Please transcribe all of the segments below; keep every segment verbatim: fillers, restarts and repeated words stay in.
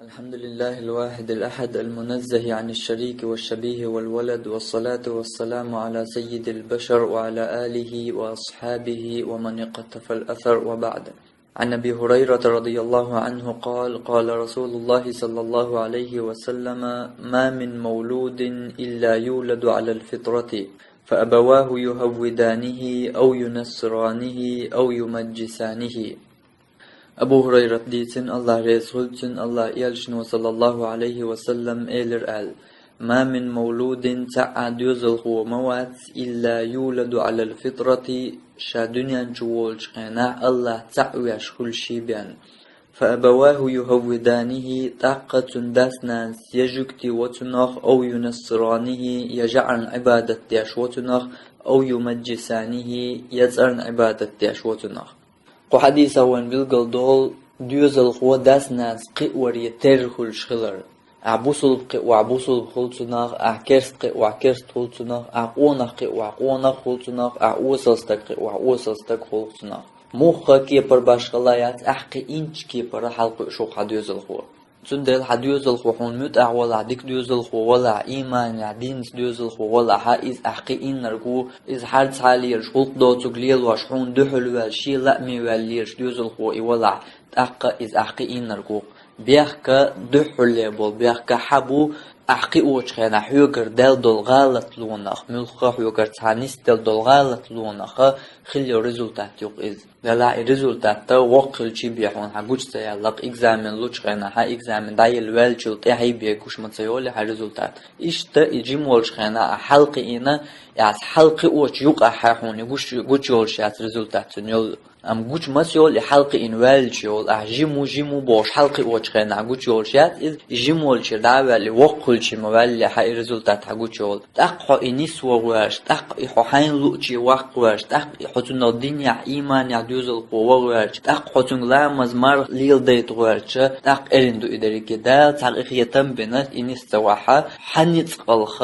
الحمد لله الواحد الأحد المنزه عن الشريك والشبيه والولد، والصلاة والسلام على سيد البشر وعلى آله وأصحابه ومن اقتفى الأثر، وبعد. عن أبي هريرة رضي الله عنه قال: قال رسول الله صلى الله عليه وسلم: ما من مولود إلا يولد على الفطرة، فأبواه يهودانه أو ينصرانه أو يمجسانه. Абу Гьурайрат дийцина, Аллахь реза хуьлда цунна, Аллахь элчано, саллаллаху Ӏалайхи ва саллам, элира аьлла: «Ма мин мавлудин», цхьа а доьзалхо ма вац, «илла юладу Ӏалал фитрати», ша дуьнен чу волчу хенахь Аллахь цхьаъ веш хуьлуш бен. «Фа абаваху юхаввиданихи», тӀаккха цуьнан дас-нанас я жуьгти во цунах, «ав юнассиранихи», я жаӀарна Ӏибадат деш во цунах, «ав юмаджисанихи», я цӀарна Ӏибадат деш во цунах. Кху хьадисехь вайна билгал долу доьзалхо дас-нанас кхиоре терра хуьлуш хилар. Ахь бусулба кхиош бусулба хуьлу цунах, ахь керста кхиош керста хуьлу цунах, ахь къонах кхиош къонах хуьлу цунах, ахь осал стаг кхиош осал стаг хуьлу цунах. Муьлхха кепара башхалла яц, ахь кхиинчу кепара хьалакхуьуш ву хьан доьзалхо. Цундела хьан доьзалхо хьуна муьтӀахь валахь, дика доьзалхо валахь, ийманехь, динца доьзалхо валахь, иза ахь кхиийнарг ву, иза хьарцхьа лелаш, гӀуллакх доцург лелош, хьуна дуьхьал ваьлла, шен лааме ваьлла лелаш доьзалхо и валахь, тӀаккха иза ахь кхиийнарг ву. Бехк дуьхьале болу бехк хьан бу, ахь кхиочу хенахь хьоьгара даьлла долу гӀалатлонах, муьлхха а хьоьгара цхьа нисделла долу гӀалатлонах хилла йолу результат ю-кх иза. Делахь и результат воккха хилча бен хьуна хьан гучу ца яьлла-кх, экзамен лучу хенахь, хьан экзамен дӀаелла ваьллачул тӀаьхьа бен гуш ма ца йолу хьан результат. Иштта и жима волчу хенахь ахь хьалакхиийна, аса хьалакхиочу юкъахь хьуна гуш-, гучу йолуш яц результат цуьнан йолу. Амма гучу ма ца йолу и хьалакхиийна ваьллачу йолу, ахь жима ву, жима ву бохуш хьалакхиочу хенахь гучу йолуш яц иза, и жима волчуьра дӀа а ваьлла, и воккха хуьлча ма ваьлла хьан и результат хьан гучу йолу. ТӀаккха хьо и нисван гӀоьрташ, тӀаккха и хьо хьайна луъучу ваккха гӀоьрташ, тӀаккха и хьо цунах динехь, ийманехь доьзалхо ван гӀоьрташ, тӀаккха хьо цуьнга ламаз, марха леладайта гӀоьрташ, тӀаккха эрна ду и дерриге. Дала цхьа къинхетам бина, и нис ца вахь, хьан ницкъалх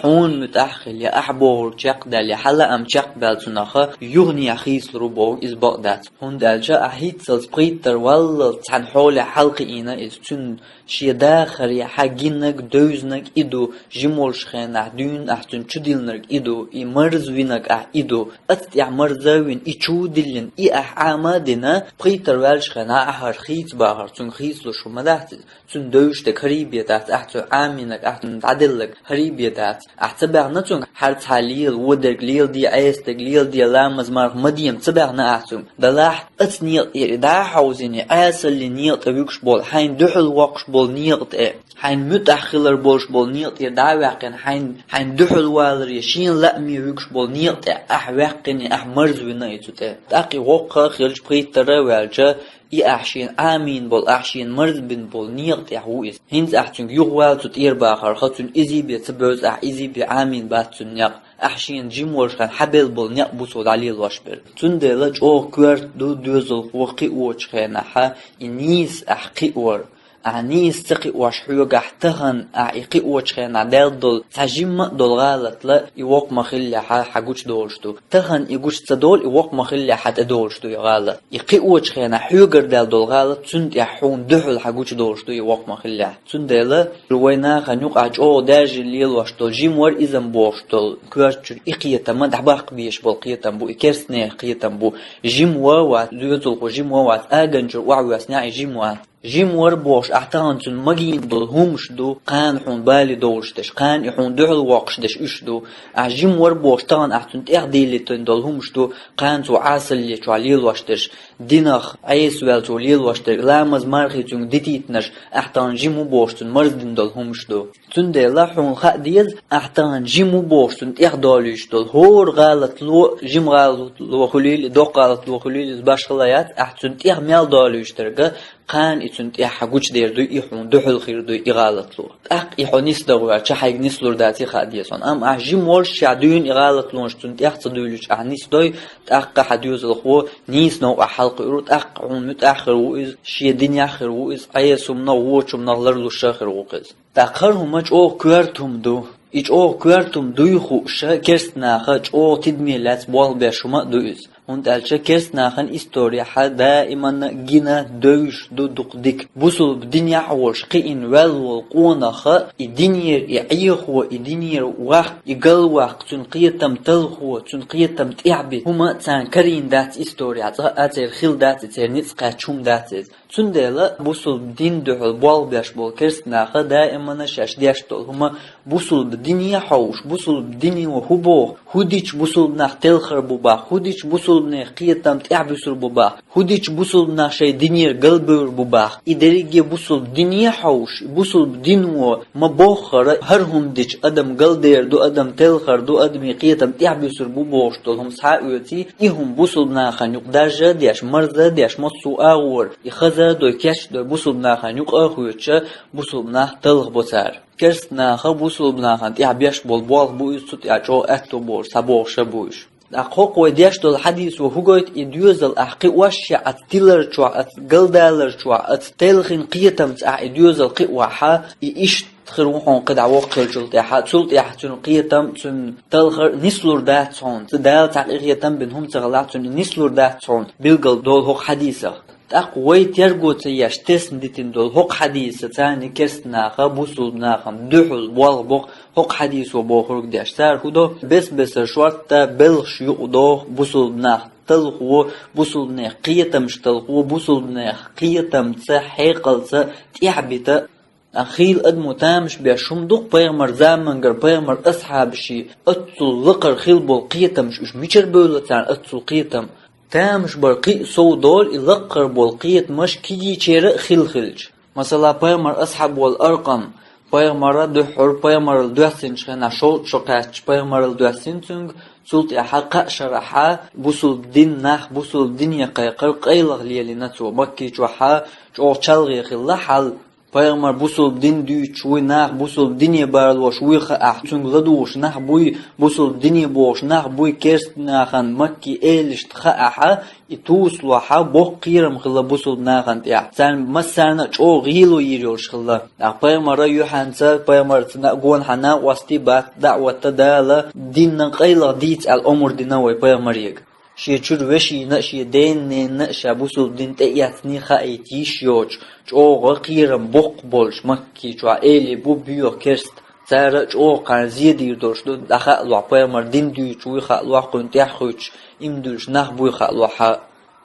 хьуна муьтӀахь хилла, ахь бохург чекхдаьлла, хьан лаам чекхбаьлла цунах юханехьа хийцалур ву бохург иза бакъ дац. ХӀунда аьлча ахь хӀинццалц пхийттара валлалц цхьана хьолехь хьалакхиийна иза, цуьнан шен дахаре хьан гинарг, девзинарг и ду, жима волчу хенахь дуьйна ахь цуьнан чу диллинарг и ду, и марзвинарг ахь и ду, оцу тӀехь марза а вина, и чу а диллина, и ахь Ӏама а дина, пхийттара ваьллачу хенахь ахь хӀара хийцабахар, цуьнга хийцалуш хӀума дац иза. Цуьнан девзаш дерг хӀара бен дац, ахь цуьнан Ӏамийнарг, ахь цуьнан дӀаделларг хӀара бен дац. Ахь ца баьхна цуьнга хьарцхьа лела, вон дерг леладе, Ӏеса дерг леладе, ламаз, марха ма де ма ца баьхна ахь цуьнга. Делахь оцу некъа тӀера дӀа а хьовзийна, Ӏесаллин некъа тӀе вуьгуш болу, хьайна дуьхьал воккхуш болу некъа тӀе, хьайна муьтӀахь хилар болуш болу некъа тӀера дӀа а ваьккхина, хьайна, хьайна дуьхьал валаре, шена лааме вуьгуш болу некъа тӀе ахь ваьккхина, ахь марзвина и цу тӀе. ТӀаккха и воккха а хилча, пхийттара а ваьлча, и ахь шена Ӏамийна болу, ахь шена марзбина болу некъа тӀехь ву иза. ХӀинца ахь цуьнга юхавала цу тӀера бахарх, цуьнан изий бен ца бевза ахь, изий бен Ӏамийна бац цуьнан некъ. Ахь шена жима волчу хенахь хьабелла болу некъ бу цо дӀалелош берг. Цундела чӀогӀа коьрта ду доьзалхо кхиочу хенахь и нийса ахь кхиор. Ахь нийса ца кхиош хьоьгахь тахана ахь и кхиочу хенахь даьлла долу цхьа жимма а долу гӀалатла и воккха ма-хиллехь хьан гучудолуш ду. Тахана и гучу ца долу, и воккха ма-хиллехь хьан тӀедолуш ду и гӀалат. И кхиочу хенахь хьоьгара даьлла долу гӀалат, цунна тӀехь хьуна дуьхьал хьан гучудолуш ду и воккха ма-хиллехь. Цундела вайн нахана юкъахь чӀогӀа даьржина лелош долу жима вар иза-м бохуш долу коьртачуьра и кхетам а дӀабаккха безаш болу кхетам бу, и керстанехан кхетам бу. Жима ван а вац, доьзалхо жима ван а вац, аганчуьра охьавоьссинехь и жима вац. Жима вар бохуш, ахь тахана цунна магийна долу хӀумаш ду, кхана хьуна бале довлуш дерш, кхана и хьуна дуьхьал воккхуш дерш уьш ду. Ахь жима вар бохуш, тахана ахь цунна тӀехь дийлийтина долу хӀумаш ду, кхана цо Ӏесалле чохь лелош дерш, динах Ӏеса ваьлла цо лелош дерг, ламаз, мархий цуьнга дитийтинарш, ахь тахана жима ву бохуш, цунна марздина долу хӀумаш ду. Цундела хьуна хаа деза, ахь тахана жима ву бохуш, цунна тӀехь долуьйтуш долу хӀора гӀалатло, жима гӀалатло хуьлийла, доккха гӀалатло хуьлийла, иза башхалла яц, ахь цунна тӀехь мел долуьйтуш дерг, кхана и цунна тӀехь хьан гучудер дуй, и хьуна дуьхьал хир дуй и гӀалатло. ТӀаккха и хьо нисдан гӀоьртча, хьайга нислур дац и хаа деза хьуна. Амма ахь жима волуш ша дуьйна и гӀалатлонаш цунна тӀехь ца дуьйлуьйтуш ахь нисдой, тӀаккха хьан доьзалхо нийса новкъахь хьалакхуьур ву, тӀаккха хьуна муьтӀахь хир ву иза, шен динехь хир ву иза, Ӏеса хӀуманах, вочу хӀуманах ларлуш а хир ву-кх иза. ТӀаккха хӀара хӀума чӀогӀа коьрта хӀума ду. И чӀогӀа коьрта хӀума дуй хууш, керстанаха чӀогӀа тидаме лаьцна болх беш хӀума а ду иза. ХӀунда аьлча керста нахана историяхьа даиманна гина девзаш ду дукха дика. Бусулба динехь а волуш кхиъна ваьлла волу къонах, и динера и Ӏехо, и динера ваккха, и галваккха, цуьнан кхетам талхо, цуьнан кхетам тӀехь битта хӀума царна карийна дац историяхь, цкъа а церан хилла дац, и церан ницкъ кхаьчна хӀума дац иза. Цундела бусулба дин дуьхьал болх беш болу керста наха даиманна шаьш деш долу хӀума бусулба дине а хьовуш, бусулба дино хӀун боху, хӀун дича бусулба нах телхар бу баха, хӀун дича бусулбанех кхетам тӀехь буьсур бу баха, хӀун дича бусулба нах шайн динера галбевр бу баха. И дерриге бусулба дине а хьовуш, бусулба дино ма боххара, хӀара хӀума дича адам галдер ду, адам телхар ду, адамийн кхетам тӀехь буьсур бу бохуш долу хӀума схьа а оьций, и хӀума бусулба нахана юкъа даржа а деш, марза а деш, массо а агӀор, и хаза а дой, кечдеш дой, бусулба нахана юкъа а хоьцуш, бусулба нах талхабо цара. Керста наха бусулба нахана тӀехь беш болу болх бу иза, цу тӀехь чӀогӀа аьтто болуш, схьабохуш а бу уьш. ТӀаккха хӀокху вай деш долу хьадисо хӀун гойту, и доьзал ахь кхиош а, оцу тилар чохь, оцу галдалар чохь, оцу телхина кхетамца ахь и доьзал кхиохьа, и иштта хир ву хьуна кхидӀа воккха хилчул тӀаьхьа, цул тӀаьхьа цуьнан кхетам, цуьнан талхар нислур дац хьуна, цу Дала цхьа къинхетам бина хӀума ца хилахь, цуьнан и нислур дац хьуна, билггал долу хӀокху хьадисах. ТӀаккха вай терго ца еш, тесна дитина долу хӀокху хьадиса царна керста наха бусулба нахана дуьхьал болх бо хӀокху хьадисо бохург деш. Цара хӀун до? Бес-бесара шортта белхаш юкъадоху бусулба нах талхо, бусулбанех кхетамаш талхо, бусулбанех кхетамца, хьекъалца тӀехь бита. Ткъа хийла адамо тамаш беш хӀума ду-кх пайхамар замангара, пайхамар асхьабаший, оццул лакхара хила болу кхетамаш, уьш мичара бевлла царна оццул кхетам? Тамаш бар кхин а сов долу и лакхара болу кхетамаш кегийчера а хилла хилча. Масала, пайхамар асхьаб волу Аркъам, пайхамара дуьххьара, пайхамарал доьссинчу хенахь шовзткъа шо кхаьчча, пайхамарал доьссина цуьнга, цул тӀаьхьа кхаа шарахьа бусулба дин нах, бусулба дине кхайкхар къайлаха лелийна цо, Макки чохьа чӀогӀа чалгӀе хилла хьал. Пайхамар бусулба дин дуьйцуш вуй, нах бусулба дине барлош вуй хаахь, цуьнга ладугӀуш нах буй, бусулба дине бохуш нах буй, керста нахана Макки элишна хаахьа, и тусалохьа боккха кхерам хилла бусулба нахана тӀехь. Царна массарна а чӀогӀа гӀийло йийр йолуш хилла. ТӀаккха пайхамара юьхьанца, пайхамарца на-, гонахьа накъостий бац, даӀватта Дала динна къайлаха дийца аьлла омра дина вай пайхамарега. Шен чуьра вешина а, шен ден-ненна а ша бусулба дин тӀеэцний хаийта йиш йоцуш, чӀогӀа кхерам боккха болуш Макки чохь элий бу боьха керста. Цара а чӀогӀа кхарна зе дийр долуш ду, дӀахаалахь пайхамар дин дуьйцуш вуй хаалахь, кхуьнан тӀаьхьа хуьйцуш, ийман дуьллуш нах буй хаалахьа.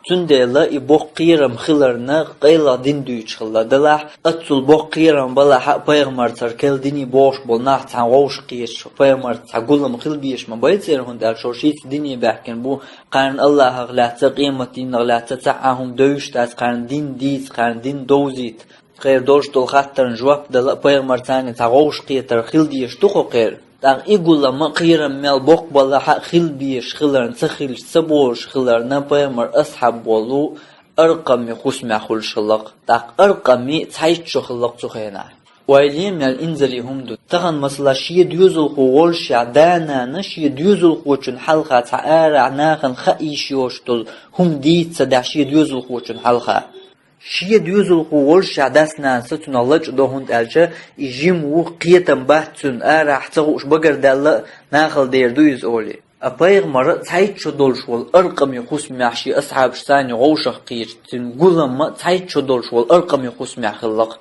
Цундела и боккха кхерам хиларна, къайлаха дин дуьйцуш хилла. Делахь, оццул боккха кхерам балахьа а, пайхамарцара керла дине бохуш болу нах цхьаьна вовшах кхеташ, пайхамарца цхьа гулам хила безаш ма бай церан, хӀунда аьлча шаьш шийтта дине баьхкина бу, кхарна Аллахах лаьцна, къематдийнах лаьцна цхьа а хӀума девзаш дац, кхарна дин дийца, кхарна дин довзийта. Кхеран долуш долу хаттарна жоп дала а пайхамарца цхьаьна цхьа вовшахкхетар хила дезаш ду-кх кхеран. ТӀаккха и гулам а, кхерам мел боккха балахьа а хила безаш хиларна, ца хилча ца болуш хиларна, пайхамар асхьаб волу Аркъаман хӀусамехь хуьлуш хилла-кх. ТӀаккха Аркъам цхьайтта шо хилла-кх цу хенахь. Ойла е мел инзаре хӀума ду. Тахана, масала, шен доьзалхо волушехь, да-нана шен доьзалхочун хьалха цхьа арахь нахана хаа йиш йоцуш долу хӀума дийца ца дахь шен доьзалхочун хьалха. Шен доьзалхо волушехь, дас-нанас цунах лачкъадо, хӀунда аьлча и жима ву, кхетам бац цуьнан, арахь ца хууш багардаьлла а, нахала дер ду иза олий. Ткъа пайхамар цхьайтта шо долуш волу Аркъаман хӀусамехь шен асхьабашца цхьаьна вовшах кхеташ, цуьнан гулам а цхьайтта шо долуш волу Аркъаман хӀусамехь хилла-кх.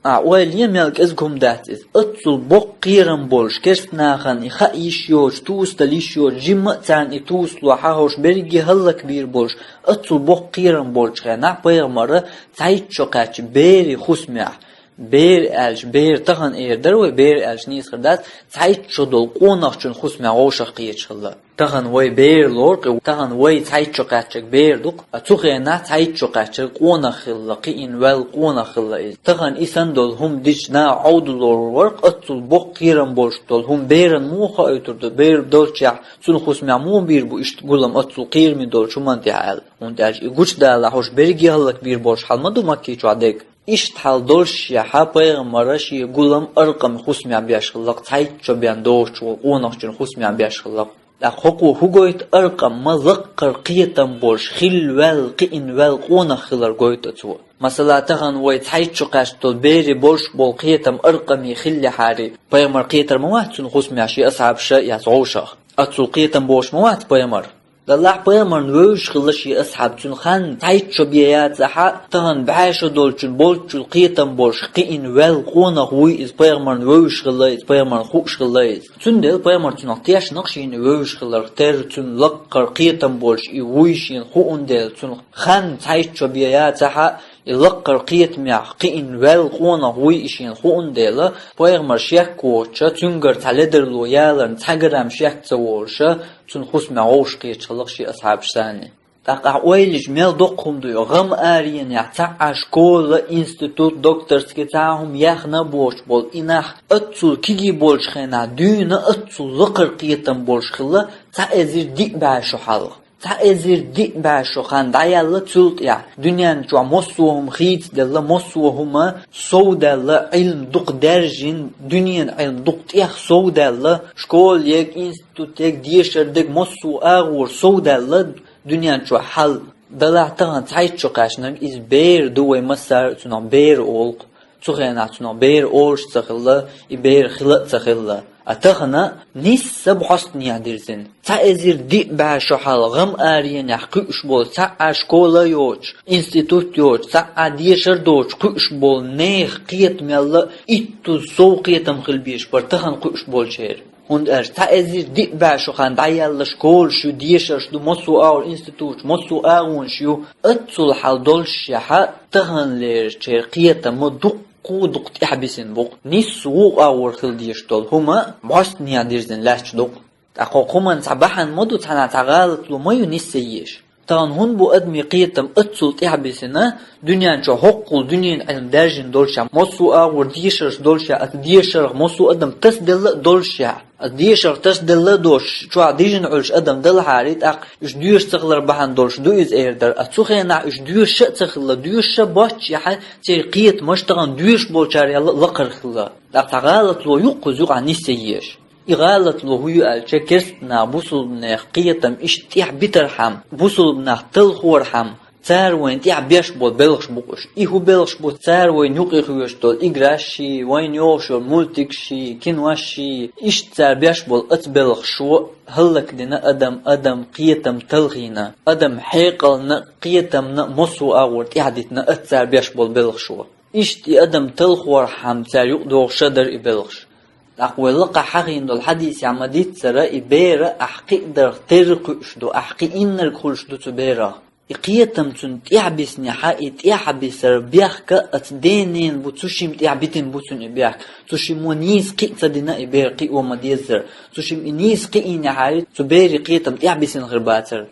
Ахьа ойла е, мел кӀезиг хӀума дац иза. Оццул боккха кхерам болуш, керста нахана и хаа йиш йоцуш, тусадала йиш йоцуш, жимма а царна и тусалохьа, хӀорш берриге хӀаллакбийр болуш, оццул боккха кхерам болчу хенахь пайхамар цхьайтта шо кхаьчча берийн хӀусамехь, бер аьлча, бер тахана эр дара вай, бер аьлча нийса хир дац, цхьайтта шо долу къонахчун хӀусамехь вовшах кхеташ хилла. Тахана вай бер лору-кх, тахана вай цхьайтта шо кхаьчнарг бер ду-кх, ткъа цу хенахь цхьайтта шо кхаьчнарг къонах хилла, кхиъна ваьлла къонах хилла иза. Тахана и санна долу хӀума дича наха Ӏовдалор вара-кх, оццул боккха кхерам болуш долу хӀума берана муха хоуьйтур ду, бер долчехь цуьнан хӀусамехь муха бийр бу иштта гулам, оццул кхераме долчу хӀуманна тӀехь аьлла. ХӀунда аьлча и гучудалахь, хӀорш берриге хӀаллакбийр болуш хьал ма ду Макки чохь дерг. Иштта хьал долушехьа, пайхамар шен гулам Аркъаман хӀусамехь беш хилла-кх, цхьайтта шо бен доцуш волу къонахчун хӀусамехь беш хилла-кх. ТӀаккха хӀокхо хӀун гойту? Аркъам лаккхара кхетам болуш, хилла ваьлла, кхиъна ваьлла къонах хилар гойту цо. Масала, тахана вай цхьайтта шо кхаьчна долу берийн болуш болу кхетам Аркъаман хиллехьара, пайхамар кхетар ма вац цуьнан хӀусамехь шен асхьабаш яц вовшах. Оццул кхетам болуш ма вац пайхамар. Далахь пайхамарна вевзаш хилла шен асхьаб, цуьнан хан цхьайтта шо бен яцахь а, тахана бӀе шо долчун болччул кхетам болуш кхиъна ваьлла къонах вуй иза, пайхамарна вевзаш хилла иза, пайхамарна хууш хилла иза. Цундела пайхамар цунах тешнакх шена вевзаш хиларх, терра цуьнан лаккхара кхетам болуш и вуй шена хуун дела, цуьнан хан цхьайтта шо бен яцахь а, и лаккхара кхетамех кхиъна ваьлла къонах вуй и шена хуун дела, пайхамар шек воцуша, цуьнгара цхьа ледарло яларна цхьа грамм шек ца волуша, цуьнан хӀусамехь вовшах кхеташ хилла шен асхьабаш санна. ТӀаккха ахь ойла йича, мел доккха хӀума ду и, гӀам аренехь цхьа а школа, институт, докторский цхьа а хӀума яьхна а боцуш болу и нах, оццул кегий болчу хенахь дуьйна, оццул лакхара кхетам болуш хилла цхьа эзар диъ бӀе шо хьалха. Цхьа эзар диъ бӀе шо хан дӀаяьлла цул тӀаьхьа, дуьнен чохь массо а хӀума хийцаделла, массо а хӀума совдаьлла, Ӏилма дукха даьржина, дуьненан Ӏилма дукха тӀех совдаьлла, школа ега, институт ега, дешар дега, массо а агӀор совдаьлла дуьнен чохь хьал. Далахь тахана цхьайтта шо кхаьчнарг иза бер ду, вай массара а цунах бер олу-кх. Цу хенахь цунах бер олуш а ца хилла, и бер хила а ца хилла. А тахана нисса бӀостанехьа дирзина. Цхьа эзар диъ бӀе шо хьалха гӀам аренехь кхуьуш болу цхьа а школа а йоцуш, институт а йоцуш, цхьа а дешар а доцуш кхуьуш болу нехан кхетам ялла, иттуза сов кхетам хила безаш бара тахана кхуьуш болчеран. ХӀунда аьлча цхьа эзар диъ бӀе шо хан дӀаяьлла школаш ю, дешарш ду, массо а агӀор институташ, массо а агӀонаш ю, оццул хьал доллушехь а, таханлерачеран кхетам ма дуккха а дукха тӀаьхьабисина бу-кх. Нисса вукху агӀор хила дезаш долу хӀума бӀостанехьа дирзина лаьтташ ду-кх. ТӀаккха хӀокху хӀуманна цхьа бахьана ма ду, цхьанхьа цхьа гӀалатло ма ю нисса езаш. Тахана хӀунда бу адамийн кхетам оццул тӀаьхьабисина, дуьнен чохь хӀоккхул дуьненан Ӏилма даьржина доллушехь, массо а агӀор дешарш доллушехь, оцу дешарх массо а адам тасаделла а доллушехь, оцу дешарх тасаделла а доцуш, чохь дижина Ӏуьллуш адам далахьара, тӀаккха уьш доьшуш ца хилар бахьана долуш ду иза эр дара. А цу хенахь уьш доьшуш а ца хилла, доьшуш а боццушехь, церан кхетамаш тахана доьшуш болчарел лакхара хилла. ТӀаккха цхьа гӀалатло ю-кх кхуза юкъахь нисса езаш. И гӀалатло хӀун ю аьлча, керстанах бусулбанех кхетам иштта тӀаьхьа битархьама, бусулбанах талхорхьама, цара вайна тӀаьхьа беш болу белхаш бу-кх уьш. И хӀун белхаш бу, цара вайна юкъе хьоьжуш долу играшший, вайна йогӀуш йолу мультикшший, киношший, иштта цара беш болу оцу белхашо хӀаллакдина адам, адам кхетам талхийна, адам хьекъална, кхетамна массо а агӀор тӀаьхьадитина оцу цара беш болу белхашо. Иштта и адам талхорхьама цара юкъадогӀуш а дара и белхаш. ТӀаккха вай лакхахь хьахийна долу хьадисехь ма-дийццара, и бер ахь кхиънарг терра кхуьуш ду, ахь кхиънарг хуьлуш ду цу берах. И кхетам цунна тӀаьхьабиснехь, и тӀаьхьабисар бехк оцу ден-ненан бу, цу шимма тӀаьхьабитина бу цунна и бехк. Цу шиммо нийса кхиа ца дина и бер кхио ма-деззара. Цу шимма и нийса кхиийнехьара, цу берийн кхетам тӀаьхьабисина хир бацара.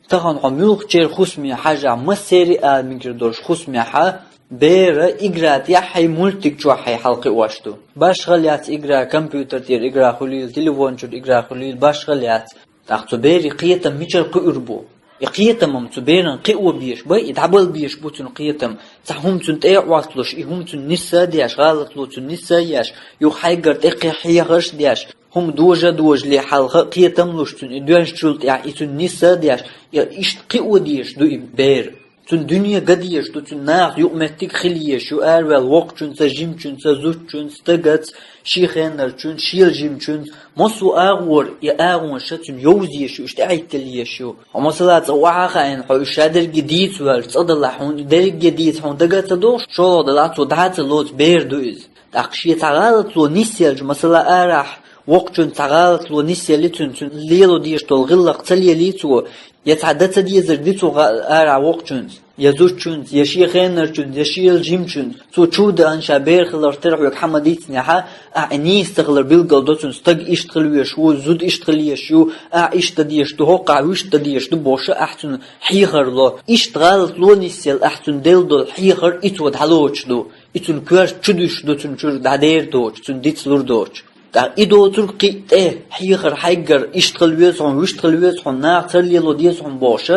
Тахана хьо муьлххачеран хӀусаме хьажахь, массеран а ала мегар долчу хӀусамехь, бер игра тӀехь а, мультик чохь а хьалакхиош ду. Башхалла яц игра, компьютер тӀера игра хуьлийла, телефон чуьра игра хуьлийла, башхалла яц. ТӀаккха цу берийн кхетам мичара кхуьур бу? И кхетам-м цу беран кхио безаш бу, и дӀабала безаш бу цуьнан кхетам. Цхьа хӀума цунна тӀе а Ӏотталуш, и хӀума цунна нисса а деш, гӀалатло цунна нисса а еш, юха хьайгара тӀекхехьа хьехарш а деш, хӀума дожа а дожале хьалха а кхетам луш цунна, и доьжначул тӀаьхьа и цунна нисса а деш, и иштта кхио дезаш ду и бер. Цунна дуьне ган дезаш ду, цунна нахаца юкъаметтиг хила езаш ю, араваьлла воккхачуьнца, жимачуьнца, зудчуьнца, стагаца, шен хенарчуьнца, шел жимачуьнца. Массо а агӀор и агӀонаш цунна йовза езаш ю, иштта тӀаьхьахӀиттал езаш ю. Хьо масала цкъа охьа а хаийна, хьо уьш шадерриге дийца воьлча, цкъа далахь хьуна дерриге дийца хьуна дага а ца догӀуш, шолгӀа далахь цо дӀа а ца лоцу бер ду иза. ТӀаккха шен цхьа гӀалатло нисъелча, масала, арахь воккхачуьнца цхьа гӀалатло нисъелли цуьнан, цуьнан лело дезаш долу гӀиллакх ца лелий цо, я цхьа дан ца дезарг ди цо гӀа-, арахь воккхачуьнца, я зудчуьнца, я шен хенарчуьнца, я шел жимачуьнца, цо чу а даьхна ша бер хиларх тера хьоьга хьан ма-дийццинехь, ахь и нийса ца хилар билгалдо цунна, стаг иштта хила везаш ву, зуда иштта хила езаш ю, ахь иштта дан дезаш ду, хӀокхахь вуьшта дан дезаш ду бохуш, ахь цунна хьехар ло. Иштта гӀалатло нисъелла, ахь цунна делла долу хьехар и цо дӀалоцуш ду. И цуьнан коьрта чу дуьсуш ду, цуьнан чуьра дӀадер доцуш, цуьнан дицлур доцуш. ТӀаккха и доцург кхин а тӀе, хьехар хьайгара, иштта хила веза хьуна, вуьшта хила веза хьуна, наха ца лело деза хьуна бохуш,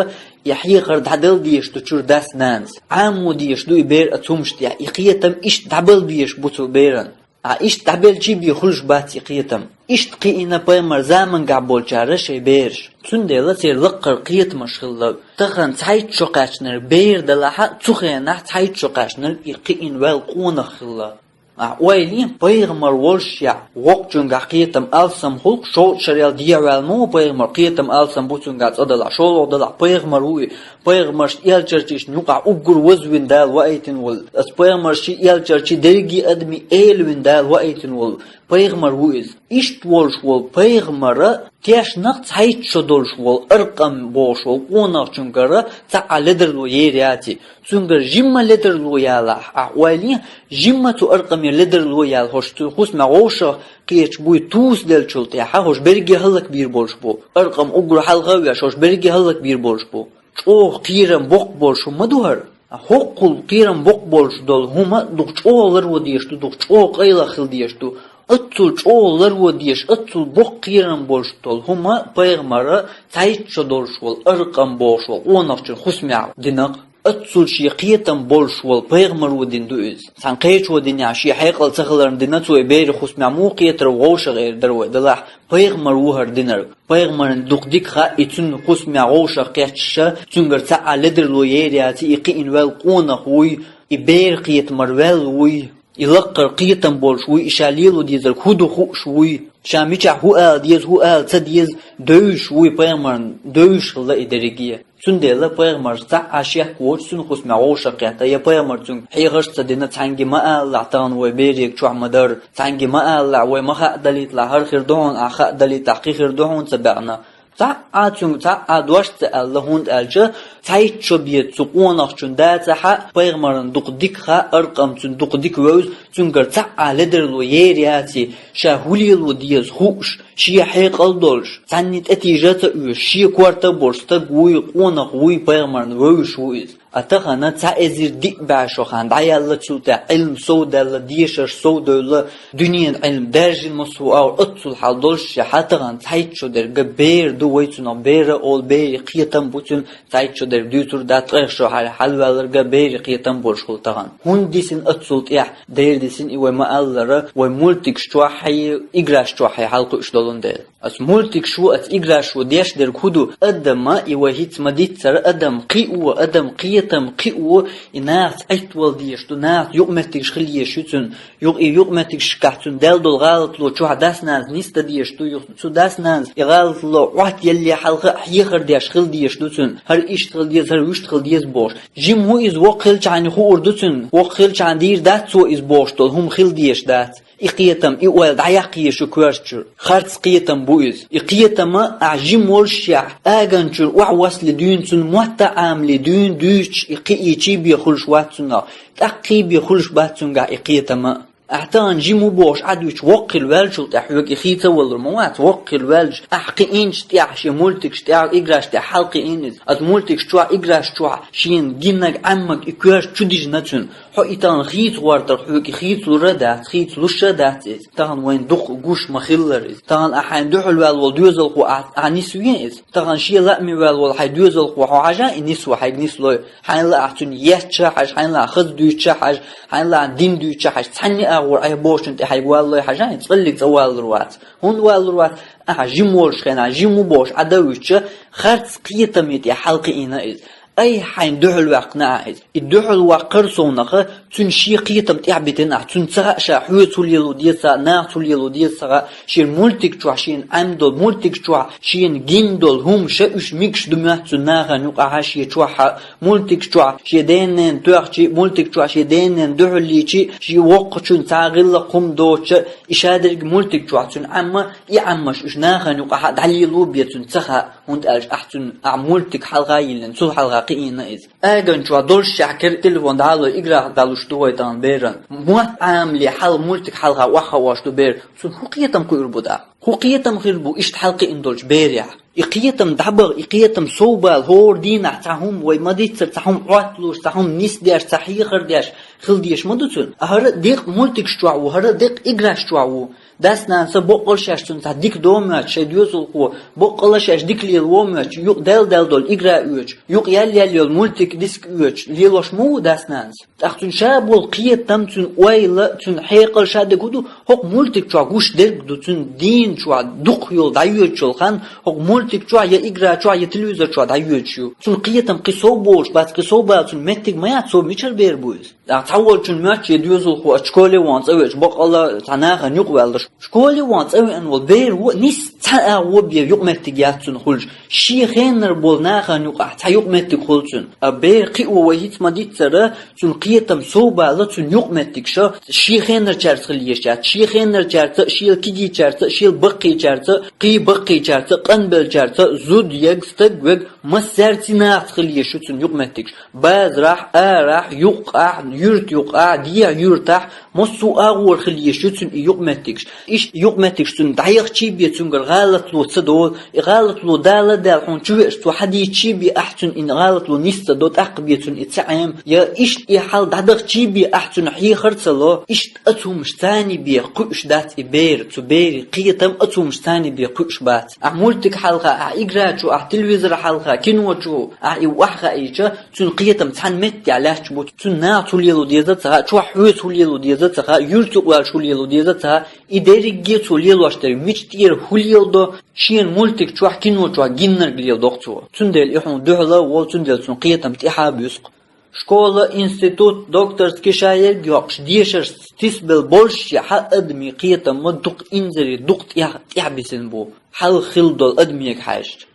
и хьехар дӀадала дезаш ду чуьра дас-нанас. Ӏамо дезаш ду и бер оцу хӀуманаш тӀехь, и кхетам иштта дӀабала безаш бу цу беран. Ткъа иштта дӀабелчий бен хуьлуш бац и кхетам. Иштта кхиийна пайхамаран заманахь болчара шайн бераш. Цундела церан лаккхара кхетамаш хилла. Тахана цхьайтта шо кхаьчнарг бер далахь а, цу хенахь цхьайтта шо кхаьчнарг и кхиийна ваьлла къонах хилла. А ойла е, пайхамар волуш яхь, воккхачуьнгахь кхетам алсам хӀуллакх, шовзткъа шарел дехьаваьлла ма ву пайхамар, кхетам алсам бу цуьнгахь цӀа далахь, шолгӀа далахь, пайхамар ву и, пайхамаршна элчанашна юкъахь уггар вазвина Дала ваийтина волу, аса пайхамаршна элчанашна дерриге а адамийн эла вина Дала ваийтина волу пайхамар ву иза. Иштта волуш волу пайхамара тешнах цхьайтта шо долуш волу Аркъам бохуш волу къонахчуьнгара цхьа а ледарло ер яций. Цуьнгара жимма ледарло ялахь, ахь ойла е, жимма цу Аркъаме ледарло яьлла хӀорш цуьнан хӀусамехь вовшах кхеташ буй, тусаделлачул тӀаьхьа хӀорш берриге хӀаллакбийр болуш бу. Аркъам уггар хьалха а веш, хӀорш берриге хӀаллакбийр болуш бу. ЧӀогӀа кхерам боккха болуш хӀума ма ду хӀара. ХӀоккхул кхерам боккха болуш долу хӀума дукха чӀогӀа ларво дезаш ду, дукха чӀогӀа къайлаха хила дезаш ду. Оццул чӀогӀа ларво дезаш, оццул боккха кхерам болуш долу хӀума пайхамара цхьайтта шо долуш волу Аркъам бохуш волу къонахчун хӀусамехь динарг. Оццул шен кхетам болуш волу пайхамаро дина ду иза. Цхьана кхечо динехь, шен хьекъал ца хиларна дина цо и берийн хӀусамехь муха кхетар ву, вовшах эр дара вай, делахь пайхамар ву хӀара динарг. Пайхамарна дукха дика хаьа и, цуьнан хӀусамехь вовшах кхетча, цуьнгара цхьа а ледарло ер яций, и кхиъна ваьлла къонах вуй, и беран кхетамара ваьлла вуй, и лаккхара кхетам болуш вуй, и ша лело дезарг хӀун ду хууш вуй, ша мичахь хӀун ала деза, хӀун ала ца деза, девзаш вуй пайхамарна, девзаш хилла и дерриге. Цундела пайхамарша цхьа а шек воцуш цуьнан хӀусамехь вовшах кхетта, я пайхамара цуьнга хьехарш а ца дина, цхьаьнгге ма алалахь тахана вай берега чохь ма-дарра, цхьаьнгге ма алалахь, вай ма хаадалийталахь, хӀара хир ду хьуна, ахь хаадалийтахь, кхин хир ду хьуна ца баьхна. Цхьа а цуьнга цхьа а дош ца аьлла, хӀунда аьлча цхьайтта шо беза цу къонахчун, да ца хаьа, пайхамарна дукха дика хаьа, Аркъам цуьнан дукха дика вевза, цуьнгара цхьа а ледарло ер яций, ша хӀун лело деза хууш, шен хьекъал долуш, цхьанне тӀетийжа а ца оьшуш, шен корта а болуш стаг вуй, къонах вуй, пайхамарна вевзаш ву иза. А тахана цхьа эзар диъ бӀе шо хан дӀаяьлла, цул тӀаьхьа Ӏилма совдаьлла, дешарш совдевлла, дуьненан Ӏилма даьржина массо а агӀор, оццул хьал долуш, шен хьан тахана цхьайтта шо дерг бер ду вай цунах, бер а олу, берийн кхетам бу цуьнан, цхьайтта шо дерг дуьйцур дац, ткъех шо хьалха хьалаваьлларг а берийн кхетам болуш хуьлу тахана. ХӀунда дисина оццул тӀаьхьа? Дера дисина и, вай ма-аллара, вай мультикаш чохь а, играш чохь а хьалакхуьуш долун дела. Аса мультикаш ву, аса играш ву деш дерг хӀун ду? Адам, и вай хӀинца ма-дийццара, адам кхио, адам кхетам кхио, и нахаца Ӏиттавала дезаш ду, нахаца юкъаметтигаш хила езаш ю цуьнан. Юкъ-, и юкъаметтигашкахь цуьнан даьлла долу гӀалатло чохь дас-нанас нисдан дезаш ду, юха цу дас-нанас и гӀалатло Ӏоттаялале хьалха а хьехар деш хила дезаш ду цуьнан. ХӀара иштта хила деза, хӀара вуьшта хила деза бохуш. Жима ву иза, воккха хилчахьана хуур ду цуьнан, воккха хилчахьана дийр дац цо иза бохуш долу хӀума хила дезаш дац. И кхетам, и ойла дӀаяккха езаш ю коьртачуьра. Харц кхетам бу иза. И кхетама ахь жима волушшехь, аганчуьра охьавасле дуьйна, цуьнан мотт а Ӏамале дуьйна, дуьйцуш и кхиийчий бен хуьлуш вац цунах, тӀаккхий бен хуьлуш бац цуьнгахь и кхетама. Ахь тахана жима ву бохуш Ӏадуьйчу воккха хила ваьллачул тӀаьхьа хьоьга и хийца а валур ма вац, воккха хила ваьлча. Ахь кхиийначу тӀехь, шен мультикаш тӀехь, играш тӀехь хьалакхиийна иза. Аса мультикаш чохь, играш чохь шена гиннарг, Ӏеммарг и коьрта чу дижина цуьнан. Хьо и тахана хийца гӀортарх хьоьга и хийцалур а дац, хийцалуш а дац иза. Тахана вайна дукха гуш ма-хиллара иза. Тахана ахь хьайна дуьхьал ваьлла волу доьзалхо ахь, ахь нисве иза. Тахана шен лааме ваьлла волу хьайн доьзалхо хьо хьажа, и нисво хьайга нислой. Хьайна лаахь цуьнан етташ а хьажа, хьайна лаахь хаза дуьйцуш а хьажа, хьайна лаахь дин дуьйцуш а хьажа, цхьанне а агӀор айхьа бохучунна тӀе хьайга валлой хьажа, и цкъа а цӀа валлур вац. ХӀунда валлур вац? Ахьа жима волуш хенахь, жима ву бохуш Ӏа дан вуьтча, харц кхетаме тӀе хьалакхиийна иза. Айхьа хьайна дуьхьал ваьккхина ахьа иза. И дуьхьал ваккхар совнаха, цуьнан шен кхетам тӀехь битина ахьа, цуьнан ца хаьа ша хьоьца хӀун лело деза, нахаца хӀун лело деза ца хаьа, шен мультик чохь шена Ӏемдолу, мультик чохь шена гиндолу хӀума ша уьш мигаш ду моьтту цуьнан нахана юкъахьа шен чохь а, мультик чохь шен ден-ненан тоьхчи, мультик чохь шен ден-ненан дуьхьал лийчи, шен воккхачуьнца цхьа гӀиллакх хӀума доцуча, и шадерг мультик чохь цуьнан Ӏемма, и Ӏеммаш уьш нахана юкъахьа дӀалело бен цуьнан ца хаьа, хӀунда аьлча ахьа цуьнан ахьа мультик хьалха а йиллина, цул хьалха кхиийна иза. Аган чохь долуш шаьхкира телефон дӀалой, играх дӀалуш ду вай тахана беран. Мотт Ӏамале хьал мультик хьалха охьахаош ду бер. Цунна хӀун кхетам кхуьур бу тӀаккха? ХӀун кхетам хир бу иштта хьалакхиийна долчу берехь? И кхетам дӀабаха, и кхетам совбала, хӀора дийнахь цхьа хӀума вай ма-дийццара, цхьа хӀума Ӏотталуш, цхьа хӀума нисдеш, цхьа хьехар деш хила дезаш ма ду цуьнан. А хӀара деккъа мультикаш чохь ву, хӀара деккъа играш чохь ву. Дас-нанас а боккъал шаьш цунна цхьа дика до моьтту, шайн доьзалхо боккъал а шаьш дика лело моьтту, юкъа даьлла-даьлла долу игра оьцу, юкъа яьлла-яьлла йолу мультик, диск оьцу, лелош ма ву дас-нанас. ТӀаккха цуьнан ша болу кхетам, цуьнан ойла, цуьнан хьекъал, шадерг хӀун ду, хӀокху мультик чохь гуш дерг ду, цуьнан дийна чохь дукха йолу дӀайоьдуш йолу хан, хӀокху мультик чохь я игра чохь я телевизор чохь дӀайоьдуш ю. Цуьнан кхетам кхин сов болуш бац, кхин сов бала цуьнан меттиг ма яц, сов мичара бер бу иза? ТӀаккха цхьаволчун моьтту шен доьзалхо а школе ван цӀа веача, бакъала цхьа нахана юкъаваьлларш. Школе ван цӀа веана волу бер ву а нийсса цхьа а гӀо бен юкъаметтиг яц цунна хуьлуш. Шен хеннара болу нахана юкъахь цхьа юкъаметтиг хуьлу цунна. А бер кхио вай хӀинца ма-диццара, цуьнан кхетам сов бала цуьнан юкъаметтигаш шен хеннарчаьрца хила езаш яц. Шен хеннарчаьрца а, шел кегийчаьрца а, шел баккхийчаьрца а, кхин баккхийчаьрца а, къанбеллачаьрца а, зуда ега, стаг вега, массаьрца нахаца хила езаш ю цуьнан юкъаметтигаш. Базарахь, арахь, юккъехь, юьрта юккъехь, дехьа юьртахь, массо а агӀор хила езаш ю цуьнан и юкъаметтигаш. Иштта юкъаметтигаш цунна дӀаяхчий бен цуьнгара гӀалатло ца долу, и гӀалатло дала а даьлла хьуна чу веача, цо хьадийчий бен ахь цуьнан и гӀалатло нис ца до, тӀаккха бен цунна и ца Ӏема, я иштта и хьал дӀадахчий бен ахь цуьнан хьехар ца ло, иштта оцу хӀумаш царний бен кхуьуш дац и бер, цу берийн кхетам оцу хӀумаш царний бен кхуьуш бац. Ахь мультик хьалха, ахь игра чу, ахь телевизор хьалха, кино чу, ахь и охьахаийча, цуьнан кхетам цхьана меттехь лаьтташ бу, цуьнан нахаца хӀун лело деза а ца хаьа, чохь хьоьца хӀун лело деза а ца хаьа, юьрта юкъаваьлча хӀун лело деза а ца хаьа, и дерриге а цо лелош дерг мича тӀера хӀун леладо, шена мультик чохь, кино чохь гиннарг леладо-кх цо. Цундела и хьуна дуьхьал а волу, цундела цуьнан кхетам тӀаьхьа а буьсу-кх. Школа, институт, докторский ша ерг йоккхуш, дешаршца тисабелла болуш а, хьан адамийн кхетам ма дукха инзаре, дукха тӀех-, тӀехь бисина бу, хьалха хилла долу адамега хьаьжча.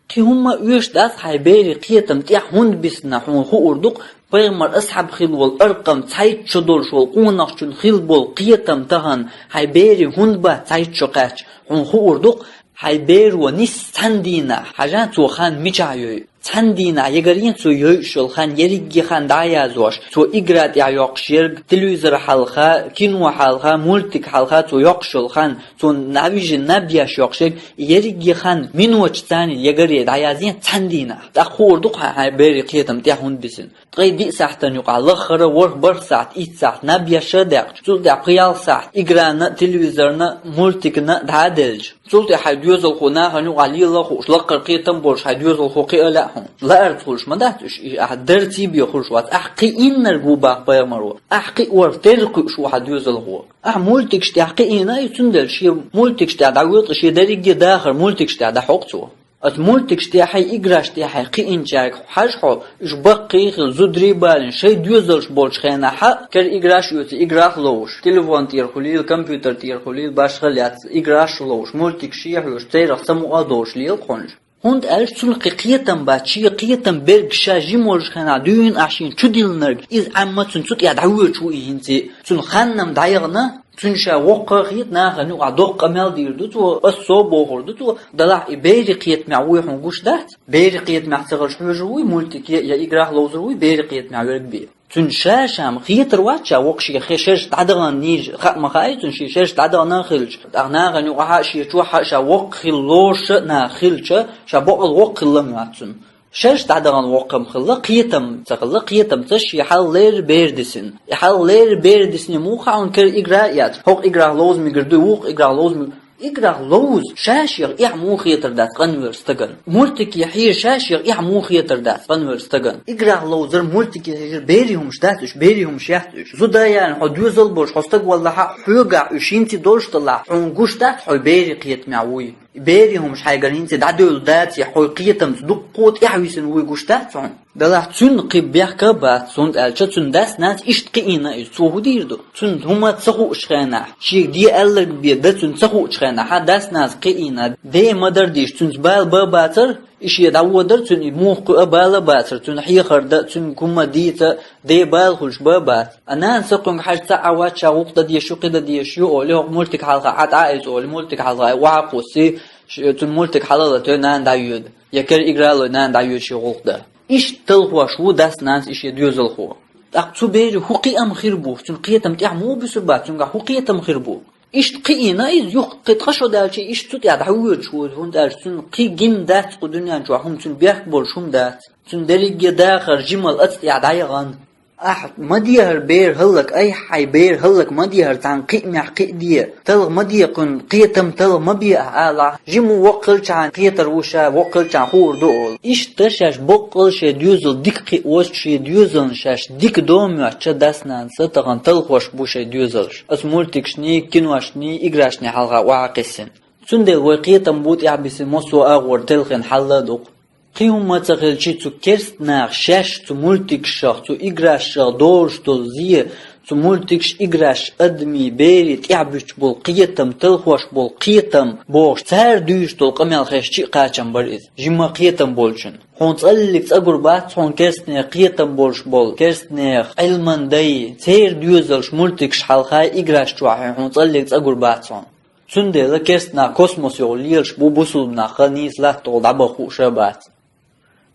Кхин хӀумма оьшуш дац хьайн берийн кхетам тӀехь хӀунда бисина, хьуна хуур ду-кх, пайхамар асхьаб хилла волу Аркъам цхьайтта шо долуш волу къонахчун хилла болу кхетам тахана хьайн берийн хӀунда бац цхьайтта шо кхаьчча, хьуна хуур ду-кх, хьайн беро нисса цхьана дийнахь, хьажа цо хан мичахь йойу. Цхьана дийнахь ягарйина цо йойуш йолу хан, ерриге хан дӀа а язъеш, цо игра тӀехь йоккхуш ерг, телевизор хьалха, кино хьалха, мультик хьалха цо йоккхуш йолу хан, цо наб вижина наб еш йоккхуш ерг, ерриге хан миноташ царна ягарйина дӀаязйина цхьана дийнахь. ТӀаккха хуур ду-кх хьан, хьайн берийн кхетам тӀехь хӀунда бисина. Ткъе диъ сахьтана юкъахь лаххара, ворхӀ-бархӀ сахьт, итт сахьт наб еш а даьккхича, цул тӀаьхьа пхи-ялх сахьт играна а, телевизорна а, мультикна а дӀа а делча, цул тӀаьхьа хьайн доьзалхо нахана юкъахь лела а хууш, лакхара кхетам болуш хьайн доьзалхо кхиа лаьа хьуна. Лаарца хуьлуш ма дац уьш, и ахь дарций бен хуьлуш вац. Ахь кхиийнарг ву боху пайхамаро. Ахь кхиорах терра кхуьуш ву хьан доьзалхо. Ахь мультикаш тӀехь кхиийна а, и цундела шен мультикаш тӀехь дӀавоьду-кх, шен дерриге а дахар мультикаш тӀехь дӀахьо-кх цо. Оцу мультикаш тӀехьий, играш тӀехьий кхиинчаьрга хьажа хьо, уьш баккхий а хилла, зударий а балийна, шайн доьзалш болчу хенахь а, кара играш а оьций, играх а ловзуш, телефон тӀера хуьлийла, компьютер тӀера хуьлийла, башхалла яц, играш а ловзуш, мультикаш а хьоьжуш, церах самукъа а долуш лела-кх хьуна уьш. ХӀунда аьлча цунна кхин кхетам бац, шен кхетам берг ша жима волчу хенахь дуьйна ахь шена чудиллинарг, иза Ӏемма цунна цу тӀехь дӀавоьдуш ву и хӀинца а. Цунна хан-м дӀаяхана, цунна ша воккха а хета, нахана юкъахь доккха къамел дийр ду цо, ас со бохур ду цо, делахь и берийн кхетамехь вуй хьуна гуш дац? Берийн кхетамехь ца хилча хьоьжур вуй мультике я играх ловзур вуй берийн кхетамехь верг бен? Цунна ша-ша-м хетар вац ша воккха шен хе-, шераш дӀадахана нийса хаа ма хаьий цунна, шен шераш дӀадахана а хилча, тӀаккха нахана юкъахь а, шен чохь а ша воккха хила лоруш а нах хилча, ша бакъал воккха хила ма вац цунна. Шераш дӀадахана воккха-м хилла, кхетам ца хилла, кхетамца шен хьал леррина бер дисина. И хьал леррина бер дисина муха хьуна кара игра а эцна, хӀокху играх ловза мегар дуй, вукху играх ловза мегар. Играх ловза ша-шех эхь муха хетар дац къанвер стагана. Мультике хьежа ша-шех эхь муха хетар дац къанвер стагана. Играх ловзар, мультике хьежар берийн хӀумаш дац уьш, берийн хӀумаш яц уьш. Зуда а яьлла хьо доьзал болуш хьо стаг валахь а, хьоьгахь уьш хӀинца а долуш далахь, хьуна гуш дац хьо берийн кхетамехь вуй? Берийн хӀумаш хьайгара хӀинца а дӀадевлла даций, хьо кхетамца дуккха а тӀаьхьа висина вуй гуш дац хьуна? Делахь цуьнан кхин бехк а бац, хӀунда аьлча цуьнан дас-нанас иштта кхиийна иза, цо хӀун дийр ду? Цунна хӀума ца хууш хенахь, шега де аьлларг бен дан цунна ца хууш хенахь, хьан дас-нанас кхиийна, ден ма-дарра дийш, цуьнца бала бан а бацара, и шен дӀаводар, цуьнан и муха кхуьа бала а бацара, цуьнан хьехар дан, цуьнга хӀума дийца, ден бала хуьлуш бан а бац. А нана сакхуьнга хьажа цхьа а вац, ша гӀуллакх дан дезаш ю, кхин дан дезаш ю олий, хӀокху мультик хьалха Ӏа дӀа а эца олий, мультик хьалха охьа а кхуссий, ш-, цуьнан мультик хьалалатоь нана дӀайоьду, я кара игра а лой нана дӀайоьду шен гӀуллакх дан. Иштта талхош ву дас-нанас и шен доьзалхо. ТӀаккха цу берийн хӀун кхиам хир бу, цуьнан кхетам тӀехь муха буьсур бац, цуьнгахь хӀун кхетам хир бу? Иштта кхиийна иза, юха кхин ткъа шо даьлча, иштта цу тӀехь дӀавоьдуш ву, хӀунда аьлча цуьнан кхин гина дац кху дуьнен чохь хӀума, цуьнан бехк болуш хӀума дац. Цуьнан дерриге а дахар жималла оцу тӀехь дӀаяхана. Ахь ма дехьара бер хӀаллак айхьа, хьайн бер хӀаллак ма дехьара, цхьана кхиамехь кхиа де, талха ма де кхуьнан, кхетам талха ма бе ахь алахь, жима ву воккха хилчахьана кхетар ву ша, воккха хилчахьана хуур ду олу. Иштта шаьш боккъал шайн доьзал дика кхиош, шен доьзална шаьш дика до моьттучу дас-нанас тахана талхош бу шайн доьзалш. Оцу мультикашний, киношний, играшний хьалха охьа а кхиссина. Цундела вай кхетам бу тӀехь бисина массо а агӀор телхина хьал а ду-кх. Кхин хӀумма ца хилчи, цу керста наха шаьш цу мультикашах, цу играшах долуш долу зе, цу мультикаш, играш адамийн, берийн тӀехь буьттуш болу кхетам, талхош болу кхетам бохуш, цара дуьйцуш долу къамел хезчи а кхачам бара иза, жимма кхетам болчун. Хьуна цкъа а цӀа гур бац хьуна керстанех кхетам болуш болу, керстанех Ӏилман дай, церан доьзалш мультикаш хьалха, играш чохь хьуна цкъа а цӀа гур бац хьуна. Цундела керста нах космос йолу лелаш бу, бусулба нах нийса латта тӀехула дӀабаха хууш а бац.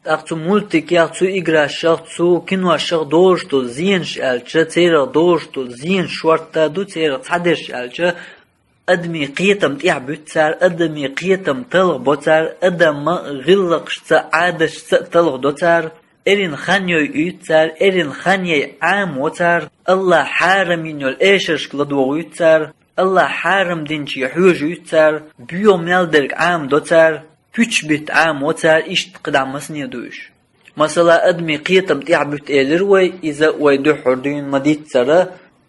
ТӀаккха цу мультикех, цу играшах, цу киношах долуш долу зенаш аьлча, церах долуш долу зенаш шортта ду, церах цхьадерш аьлча, адамийн кхетам тӀехь буьтту цара, адамийн кхетам талхабо цара, адаман гӀиллакхашца, Ӏадаташца а талхадо цара, эрна хан йойуьйту цара, эрна хан яй Ӏамаво цара, АллахӀа хьарам йина йолу эшаршка ладогӀуьйту цара, АллахӀа хьарам динче хьоьжуьйту цара, боьха мел дерг Ӏамадо цара, пуьчаш битта Ӏамаво цара, иштта кхидӀа масане ду уьш. Масала, адамийн кхетам тӀехь буьтту элира вай, иза вай дуьххьара дуьйна ма-диццара,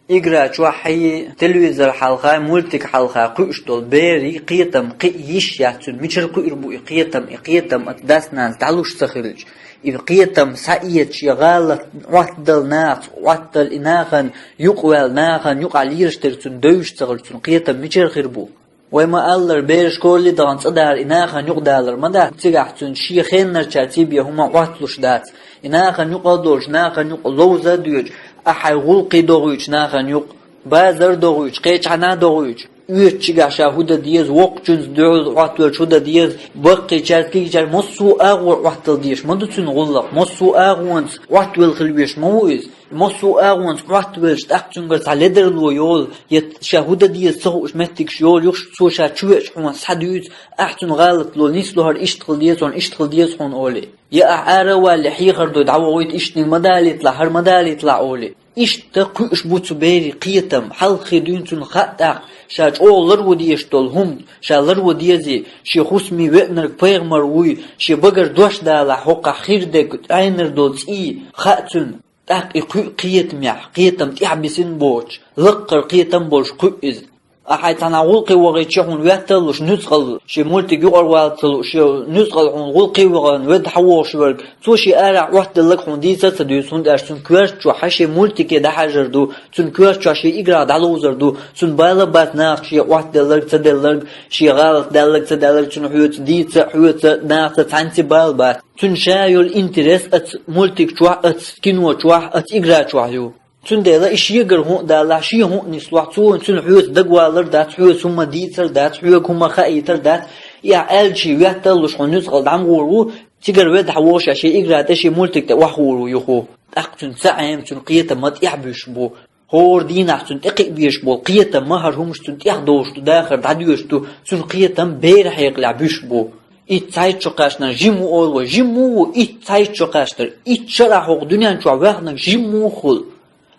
игра чохь а, телевизор хьалха, мультик хьалха кхуьуш долу берийн кхетам кхин а йиш яц цуьнан, мичара кхуьур бу и кхетам, и кхетам оцу дас-нанас дӀалуш ца хилча. И кхетам схьаэца шен гӀалат Ӏоттадала нахаца, Ӏоттадала и нахана юкъаваьлла, нахана юкъахь лелаш дерг цунна девзаш ца хилча, цуьнан кхетам мичара хир бу? Вай ма-аллара, бер школе а дахана цӀа дара и нахана юкъадалар ма дац, цигахь цуьнан шен хеннарчаьрца бен хӀума Ӏотталуш дац. И нахана юкъа а долуш, нахана юкъа ловза а доьдуш, ахь хьайн гӀуллакхе догӀуьйтуш нахана юкъа, базар а догӀуьйтуш, кхечхьана а догӀуьйтуш, оьцучигахь ша хӀун дан деза, воккхачуьнца дуьхьал Ӏоттавелча хӀун дан деза, баккхийчаьрца, кегийчаьрца, массо а агӀор Ӏоттала дезаш ма ду цуьнан гӀуллакх, массо а агӀонца Ӏоттавелла хила везаш ма ву иза. Массо а агӀонца Ӏоттавелча, тӀаккха цуьнгара цхьа ледарло йолу, я ша хӀун дан деза ца хууш меттигаш йолу юххе, цо ша чу веача хьуна схьадуьйцу, ахь цуьнан гӀалат ло нисло, хӀара иштта хила деза хьуна, иштта хила деза хьуна олий. Я ахь ара а валале хьехар дой дӀавохуьйту, иштаниг ма далийталахь, хӀара ма далийталахь олий. Иштта кхуьуш бу цу берийн кхетам, хьалххе дуьйна цунна хаьа тӀаккха, ша чӀогӀа ларво дезаш долу хӀума, ша ларво дезий, шен хӀусаме веанарг пайхамар вуй, шен багара дош далахь, хӀокхахь хир дерг, Ӏенар долу цӀий хаьа цуьнан. ТӀаккха и кхуьу кхетамехь, кхетам тӀехь бисина боцуш, лаккхара кхетам болуш кхуьу иза. Ахь хьайн цхьанхьа гӀуллакхе вахийтича хьуна ветталлуш нуьцкъала, шен мультик юкъара вала ца лууш, шен нуьцкъала хьуна гӀуллакхе вахана ведда хьан вохуш верг, цо шен арахь Ӏоттаделларг хьуна дийца а ца дуьйцу, хӀунда аьлча цуьнан коьрта чохь хьан шен мультике дӀахьажар ду, цуьнан коьрта чохь шен играх дӀаловзар ду, цунна бала а бац нахаца шен Ӏоттаделларг, ца делларг, шен гӀалат даьлларг, ца даьлларг, цуьнан хьоьца дийца а, хьоьца нахаца цхьаьнцци бала бац. Цуьнан ша йолу интерес оцу мультик чохь, оцу кино чохь, оцу игра чохь ю. Цундела и шегара хӀун а далахь, шен хӀун а нислохь, цо цуьнан хьоьца дагавалар дац, хьоьца хӀума дийцар дац, хьоьга хӀума хаийтар дац, и ахь аьллачий ветталлуш хьуна нуьцкъала дӀа ма гӀур ву, цигара ведда хьан вохуш а шен игра тӀе, шен мультик тӀе охьахуур ву юха. ТӀаккха цуьнан ца Ӏема, цуьнан кхетам ма тӀехь буьсуш бу. ХӀора дийнахь цунна тӀекхиа безаш болу кхетам ма хӀара хӀумаш цунна тӀехь долуш ду, дахар дӀадоьдуш ду, цуьнан кхетам беран хьекъалехь буьсуш бу. Итт цхьайтта шо кхаьчнарг жима ву олу вай, жима ву ву итт цхьайтта шо кхаьчнарг, итт шо а хьокху дуьнен чохь ваьхнарг жима ву хӀула.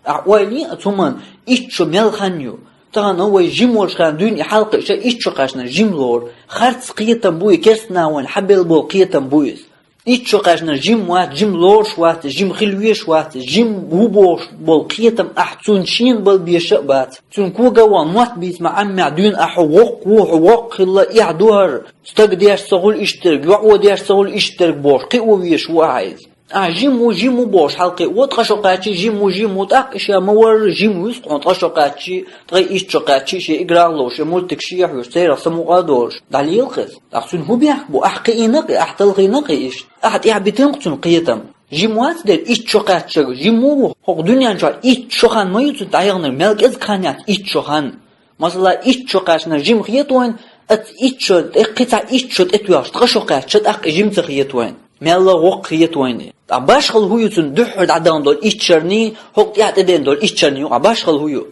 Ахь ойла йи а цу хӀуманна, итт шо мел хан ю. Тахана вай жима волуш хан дуьйна и хьалакхиъча, итт шо кхаьчнарг жима лору. Харц кхетам бу и, керстанаха вайна хьабелла болу кхетам бу иза. Итт шо кхаьчнарг жима вац, жима лоруш вац, жима хила везаш вац, жима ву бохуш болу кхетам ахь цунна шена бала безаш а бац. Цунна кога а ван мотт бийца ма Ӏаммехь дуьйна ахь хьо воккха ву, хьо воккха хилла, эхь ду хӀара, стаг деш ца хуьлу иштта дерг, йоӀо деш ца хуьлу иштта дерг бохуш, кхио везаш ву ахь иза. Ахь жима ву, жима ву бохуш хьалакхиъ, ткъа шо кхаьччи жима ву, жима ву, тӀаккха и ша ма-варра жима вуьсу хьуна ткъа шо кхаьччи, ткъе итт шо кхаьччи, шен играх а ловш, шен мультик шен а хьоьжуш, церах самукъа а долуш. ДӀалела-кх иза. Ахь цуьнан хӀун бехк бу, ахь кхиийна-кх и, ахь талхийна-кх и иштта. Ахь тӀехь битина-кх цуьнан кхетам. Жима вац дера итт шо кхаьччарг, жима ву ву, хӀокху дуьнен чохь итт шо хан ма ю цуьнан дӀаяханарг, мел кӀезиг хан яц итт шо хан. Масала, итт шо кхаьчнарг жима хета вайна, оцу итт шо тӀе кхин цхьа итт шо тӀетоьхча, ткъа шо кхаьчча, тӀаккха и жима ца хета вайна. Мелла а воккха хета вайна. Ткъа башхалла хӀун ю цуьнан дуьххьара дӀадахана долу итт шарний, хӀокху тӀаьхьа тӀедеана долу итт шарний юкъахь башхалла хӀун ю?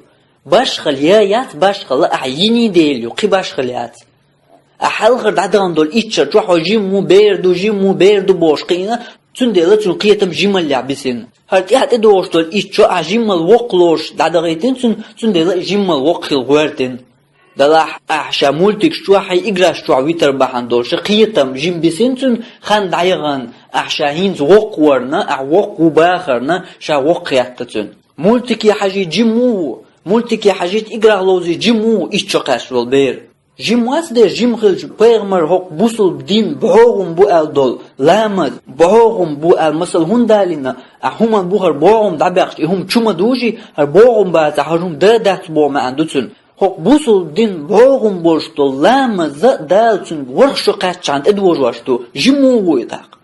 Башхалла я яц, башхалла ахь йиний дела ю, кхин башхалла яц. Ахь хьалхара дӀадахана долу итт шар чохь хьо жима ву, бер ду, жима ву, бер ду бохуш кхиийна, цундела цуьнан кхетам жималлехь бисина. ХӀара тӀаьхьа тӀедогӀуш долу итт шо ахь жиммал воккха лоруш дӀадахийтина цуьнан, цундела и жиммал воккха хила гӀоьртина. Делахь ахь ша мультикаш чохь, хьайн играш чохь витар бахьана долуш, кхетам жима бисина цуьнан, хан дӀаяхана, ахь ша хӀинца воккха варна, ахь воккха ву бахарна, ша воккха хетта цуьнан. Мультике хьажийта жима ву ву, мультике хьажийта играх ловзийта жима ву ву итт шо кхаьчна волу бер. Жим вац дера, жим хилча пайхамар хӀокху бусулба дин бӀогӀам бу аьлла долу, ламаз бӀогӀам бу аьлла, масала, хӀунда алийна, ахь хӀуманна бухара бӀогӀам дӀабаьккхича, и хӀума чу ма дужий, хӀара бӀогӀам бацахь, хӀара хӀума да дац боху маьӀна ду цуьнан. ХӀокху бусулба дин бӀогӀам болуш долу ламаз а Дала цуьнга ворхӀ шо кхаьччахьана тӀедожош ду, жима ву и тӀаккха.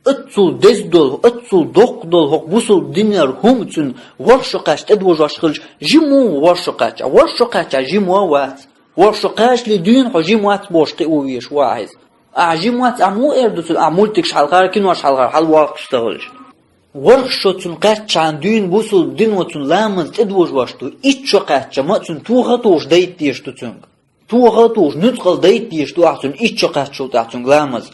Аццул деза долу, аццул доккха долу хӀокху бусулба динера хӀума цуьнан ворхӀ шо кхаьчча тӀедожош хилча, жима ву ворхӀ шо кхаьчча, ворхӀ шо кхаьчча жима вац. ВорхӀ шо кхачале дуьйна хьо жима вац бохуш кхио везаш ву ахь иза. Ахь жима вац, ахь муха эр ду цуьнан, ахь мультикаш хьалхара, кинош хьалхара хьалавоккхуш ца хилча? ВорхӀ шо цуьнан кхаьччахьана дуьйна бусулба дино цуьнан ламаз тӀедожош ду, итт шо кхаьчча ма цуьнан тоха а тухуш дайта дезаш ду цуьнга. Тоха а тухуш, нуьцкъала дайта дезаш ду ахь цуьнан итт шо кхаьччул тӀаьхьа цуьнга ламаз.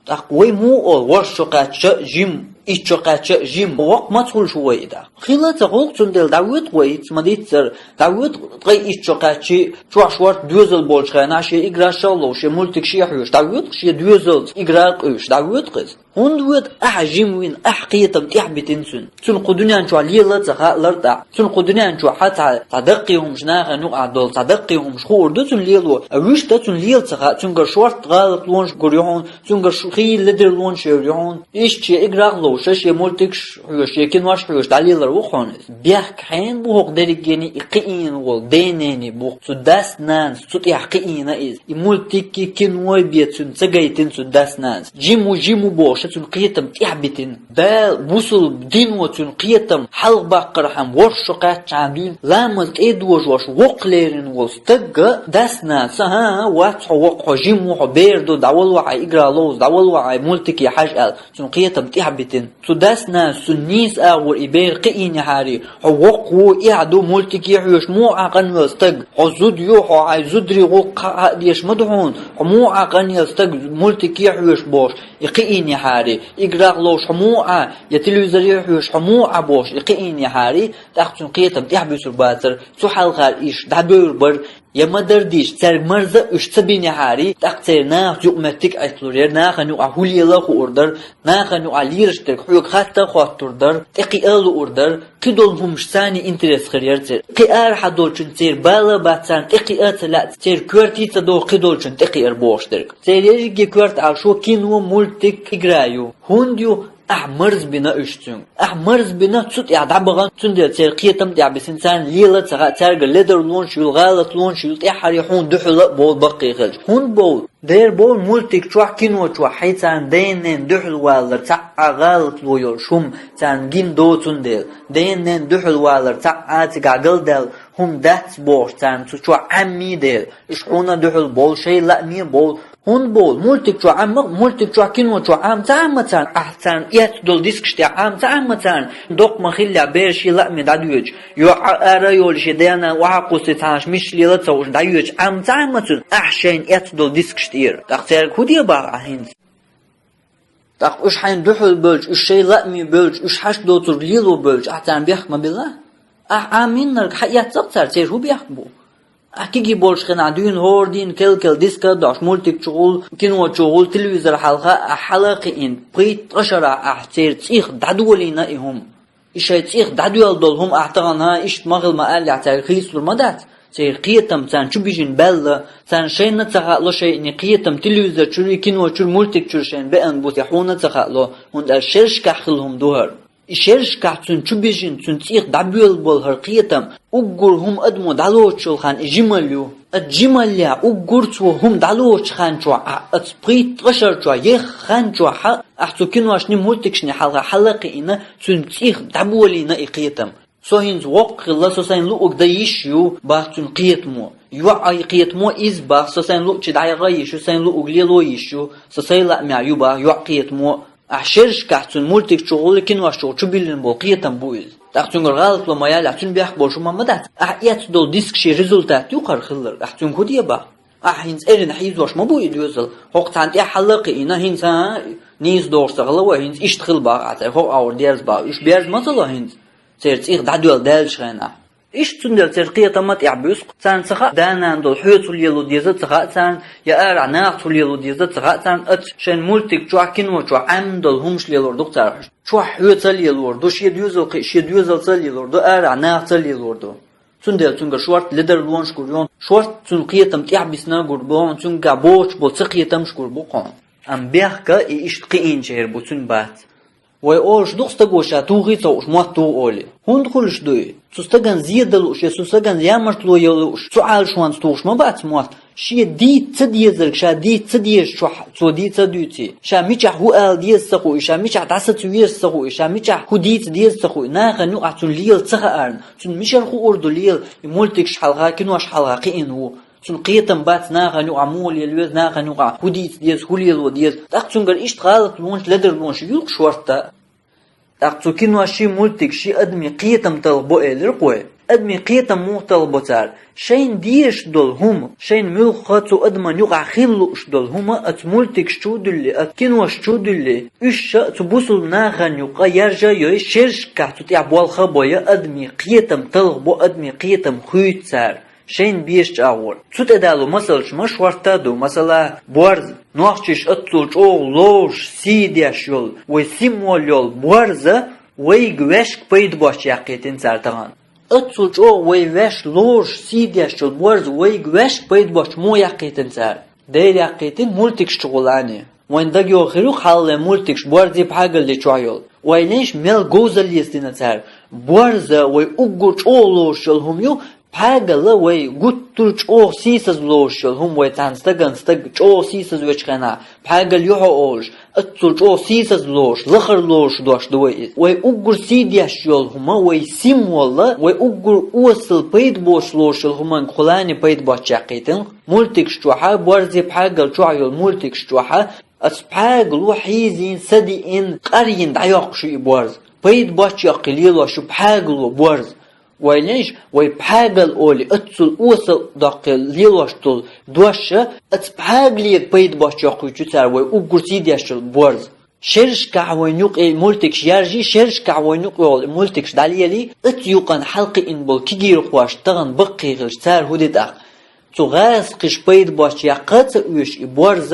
ТӀаккха вай муха олу, ворхӀ шо кхаьчча а жим, итт шо кхаьчча а жим, воккха маца хуьлуш ву вай и тӀаккха? Хила а ца хуьлу, цундела дӀавоьду вай, ма-дийццара, дӀавоьду ткъе итт шо кхаьччий, чохь шорта доьзал болчу хенахь, шен играш а ловш, шен мультикаш а хьоьжуш, дӀавоьду шен доьзалца игра а къуьйсуш, дӀавоьду иза. ХӀунда воьду? Ахьа жима вина, ахьа кхетам тӀехь битина цуьнан. Цуьнан кху дуьнен чохь лела а ца хаьа лартӀахь. Цуьнан кху дуьнен чохь хьан цхьа, цхьа даккхий хӀумаш нахана юкъахь долу, цхьа даккхий хӀумаш хуур ду цуьнан лело. А вуьшта цуьнан лела ца хаьа, цуьнгара шорта гӀалат лонаш гур ю хьуна, цуьнгара шу-, хийла ледара лонаш евр ю хьуна. Иштта шен играх а ловш, шен мультикаш хьоьжуш, шен кинош хьоьжуш дӀалелар ву хьуна иза. Бехк хьенан бу хӀокху дерригений и кхиийна волу ден-ненан бу? Цу дас-нанас цу тӀехь кхиийна иза. И мультикий, киной бен цуьнан ца гайтина цу дас-нанас. Жима ву, жима ву бохуш, цуьнан кхетам тӀехь битина. Дала бусулба дино цуьнан кхетам хьалхабаккхархьама, ворхӀ шо кхаьччахьана дуьйна ламаз тӀедожош воккха лерина волу стаг а дас-нанас: «ХӀан-хӀа, вац хьо воккха, хьо жима ву, хьо бер ду, дӀавала вахьа игра ловза, дӀавала вахьа мультике хьажа», — аьлла, цуьнан кхетам тӀехь битина. Цу дас-нанас цуьнан нийса агӀор и бер кхиийнехьарий, хьо воккха ву, эхь ду, мультике хьоьжуш муха Ӏа къанвелла стаг? Хьо зуда ю, хьо хьайн зударий гӀуллакх хьа а дезаш ма ду хьуна, хьо муха Ӏа къанъелла стаг мультике хьоьжуш бохуш и кхиийнехьарий, играх ловш хьо муха Ӏа, я телевизоре хьоьжуш хьо муха Ӏа бохуш и кхиийнехьарий, тӀаккха цуьнан кхетам тӀехь буьсур бацара, цу хьалхара иштта дӀабевр бара, я ма-дарра дийцича, цаьрга марза а уьш ца бинехьарий, тӀаккха церан нахаца юкъаметтиг а Ӏитталур яра, нахана юкъахь хӀун лела а хуур дара, нахана юкъахь лелаш дерг хьоьга хатта а хоттур дара, тӀекхиа а луур дара, кхидолу хӀумаш царний интерес хир яра церан. Кхин арахьа долчунна церан бала а бац, царна тӀекхиа а ца лаьа, церан коьртий а ца догӀу кхидолчунна тӀекхиар бохуш дерг. Церан ерриге коьрта Ӏалашо кино, мультик, игра ю. ХӀунда ю? Ахьа марзбина уьш цуьнга. Ахьа марзбина, цу тӀехь дӀабахана, цундела церан кхетам тӀехь бисина, царна лела а ца хаьа, цаьргара ледарлонаш юйла, гӀалатлонаш юйла, тӀаьххьара хьуна дуьхьал а бовла баккхий хилча. ХӀунда бовла? Дера бовла, мультик чохь, кино чохь хьайн царна ден-ненан дуьхьал валар цхьа а гӀалатло йолуш хӀума царна гина доцун дела, ден-ненан дуьхьал валар цхьа а цигахь галдаьлла хӀума дац бохуш царна цу чохь Ӏаммий дела, уьш хьуна дуьхьал бовла, шайн лаамий а бовла. ХӀунда бовла? Мультик чохь Ӏамма, мультик чохь, кино чохь Ӏамма ца Ӏамма царна, ахь царна эцна долу дискаш тӀехь Ӏамма ца Ӏамма царна, доккха ма-хиллехь, бер шен лаамий дӀадоьдуш, йоӀ ара а йолуш, шен дена охьа а кхуссий, цхьанаш мичча лела а ца хууш дӀайоьдуш Ӏамма ца Ӏамма цуьнан, ахь шайна эцна долу дискаш тӀера. ТӀаккха цаьрга хӀун де боху ахь хӀинца? ТӀаккха уьш хьайна дуьхьал бевлча, уьш шайн лаамий бевлча, уьш хьашт доцург лело бевлча, ахь царна бехк ма билла? Ахь Ӏамийнарг хьаэцна-кх цара, церан хӀун бехк бу? Ахь кегий болуш хенахь дуьйна хӀора дийнахь кел-кел дискаш а дохьуш, мультик чухула, кино чухула, телевизор хьалха ахь хьала а кхиийна, пхийтта-ткъа шарахь ахь церан цӀих дӀадолийна и хӀума. И шайн цӀих дӀадоьлла долу хӀума ахь тахана иштта ма хила ма аллехь, цаьрга хийцалур ма дац. Церан кхетам царна чу бижина баьлла, царна шайна а ца хаало шайна и кхетам телевизор чуьра, кино чуьра, мультик чуьра шайна беана бу, я хьуна а ца хаало, хӀунда аьлча шерашкахь хилла хӀума ду хӀара. И шерашкахь цуьнан чу бижина, цуьнан цӀих дӀабоьлла болу хӀара кхетам, уггар хӀума адамо дӀалоцуш йолу хан и жималла ю. Аса жималлехь, уггар цо хӀума дӀалоцучу хан чохь а, аса пхийтта-ткъа шар чохь, ехха хан чохь а, ахь цу киношний, мультикашний хьалха хьала а кхиийна, цуьнан цӀих дӀаболийна и кхетам. Со хӀинца воккха хилла, со сайн луъург дан йиш ю, бах цуьнан кхетамо. ЙоӀ а кхетамо иза, бах, со сайн луъчи дӀаяха йиш ю, сайн луъург лело йиш ю, со сайн лаамехь ю, бах, йоӀ кхетамо. Ахь шерашкахь цуьнан мультик чухула, кинош чухула чу биллина болу кхетам бу иза. ТӀаккха цуьнгара гӀалатло ма яллехь, цуьнан бехк болуш хӀума ма дац. Ахь эцна долу дискаш шен результат ю хӀара хилларг. Ахь цуьнга хӀун де бах? Ахь хӀинца эрна хьийзош ма бу и доьзал. ХӀокху цхьана тӀехь хьала а кхиийна, хӀинца, а, нийса догӀуш ца хилла вай, хӀинца иштта хила бах, ахь цаьрга хӀокху агӀор дерза бах. Уьш берза ма ца ло хӀинца. Церан цӀих дӀадоьлла даьллачу хенахь. Иштта цундела церан кхетам а тӀехь буьсу-кх. Царна ца хаьа, да-нана долу хьоьца хӀун лело деза а ца хаьа царна, я арахь нахаца хӀун лело деза а ца хаьа царна, аса шайн мультик чохь, кино чохь Ӏамма долу хӀумаш лелор ду-кх цара. Чохь хьоьца а лелор ду, шен доьзал кхин, шен доьзалца а лелор ду, арахь нахаца а лелор ду. Цундела цуьнгара шорта ледарлонаш гур ю хьуна, шорта цуьнан кхетам тӀехьабисна гур бу хьуна, цуьнгахь боцуш болу ца кхетамаш гур бу хьуна. Амма бехк и иштта кхиъначеран бу, цуьнан бац. Вай олуш ду-кх стаго ша тухий ца хууш мотт туху олий. ХӀунда хуьлуш ду и? Цу стагана зен дан лууш я цу стагана ямартло ян лууш, цу Ӏалашонца тухуш ма бац мотт. Шен дийца ца дезарг ша дийца ца дезачохь цо дийца а дуьйций, ша мичахь хӀун ала деза ца хуий, ша мичахь дӀаса ца веза ца хуий, ша мичахь хӀун дийца деза ца хуий, нахана юкъахь цунна лела ца хаарна, цунна мичара хуур ду лела, и мультикаш хьалха, кинош хьалха кхиъна ву. Цунна кхетам бац нахана юкъахь муха лела веза, нахана юкъахь хӀун дийца деза, хӀун лело деза. ТӀаккха цуьнгара иштта гӀалатлонаш, ледарлонаш юьллу шорта. ТӀаккха цу киноший, мультикаший адамийн кхетам талхабо элира-кх вай. Адамийн кхетам муха талхабо цара? Шайна дезаш долу хӀума, шайна муьлхха цу адаман юкъахь хила лууш долу хӀума оцу мультикаш чу а дуьллий, оцу кинош чу а дуьллий, уьш а цу бусулба нахана юкъа яржа а йой, шерашкахь цу тӀехь болх а бой, адамийн кхетам талхабо, адамийн кхетам хуьйцу цара. Шайна безачу агӀор. Цу тӀе далу масалш ма шорта а ду, масала, борз. Нохчийша оццул чӀогӀа лоруш, сий деш йолу, вай символ йолу борз вайга ваьшка пайда боцуш яккхийтина цара тахана. Оццул чӀогӀа вай ваьш лоруш, сий деш йолу борз вайга ваьшка пайда боцуш муха яккхийтина цара? Дера яккхийтина мультикаш чугӀуллани. Вайн дагайогӀу хир ю-кх хьалхале мультикаш борзий, пхьагаллий чохь йолу. Вай лайш мел говзаллица дина цара. Борз вай уггар чӀогӀа лоруш йолу хӀума ю, пхьагал вай гуттар а чӀогӀа сийсаза лоруш йолу хӀума, вай цхьана стагана стаг чӀогӀа сийсаза вечу хенахь, пхьагал ю хьо олуш, оццул чӀогӀа сийсаза лоруш, лахара лоруш дош ду вай иза. Вай уггар сий деш йолу хӀума, вай символ, вай уггар осал пайда боцуш лоруш йолу хӀуманга кхуллани пайда боцуш яккхийтина. Мультикаш чохь а, борзий, пхьагал чохь йолу мультикаш чохь а, оцу пхьагало хьийзийна, садиъна, къарйина дӀайоккхуш ю и борз. Пайда боцуш йоккхий лелош ю пхьагало борз. Вай лайш, вай пхьагал олий, оццул осал доккхий лелош долу дош а, оцу пхьагалега пайда боцуш йоккхуьйту цара вай уггар сий деш йолу борз. Шерашкахь вайн юкъе мультикаш яржий, шерашкахь вайн юкъа йолу мультикаш дӀалелий, оцу юкъана хьалакхиъна болу кегийрхош тахана баккхий хилча, цара хӀун ди тӀаккха? Цу гӀазкхаша пайда боцуш яккха а ца оьшу и борз,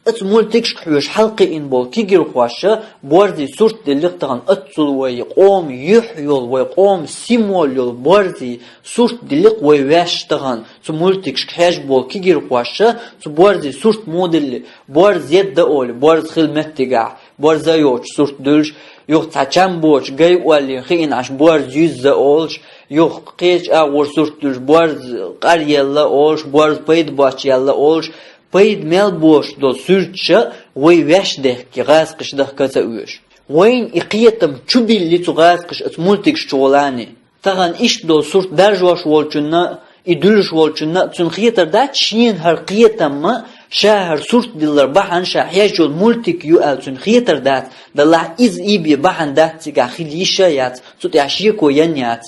оцу мультикашка хьоьжуш хьалакхиъна болу кегийрхоша борзий сурт диллина тахана, оццул вай къоман юьхь йолу, вай къоман символ йолу борзий сурт диллина вай ваьш тахана. Цу мультикашка хьежа болу кегийрхоша цу борзий сурт муха диллина? Борз едда олий, борз хила меттигахь, борз а йоцуш сурт дуьллуш, юха цхьа чам боцуш, гай оллин хиъна Ӏаш, борз юьзза олуш, юха кхечу агӀор сурт дуьллуш, борз къаръелла олуш, борз пайда боцуш яьлла олуш, пайда мел боцуш долу суьрташ а вай ваьш дехкий, гӀазкхаша дахка а ца оьшу. Вайна и кхетам чу билли цу гӀазкхаша оцу мультикаш чугӀуллани. Тахана иштта долу сурт даржош волчунна, и дуьллуш волчунна, цунна хетар дац шена хӀара кхетам а, ша хӀара сурт диллар бахьана ша хьежа йолу мультик ю аьлла, цунна хетар дац, далахь иза и бен бахьана дац цигахь хила йиш а яц, цу тӀехь шеко ян яц.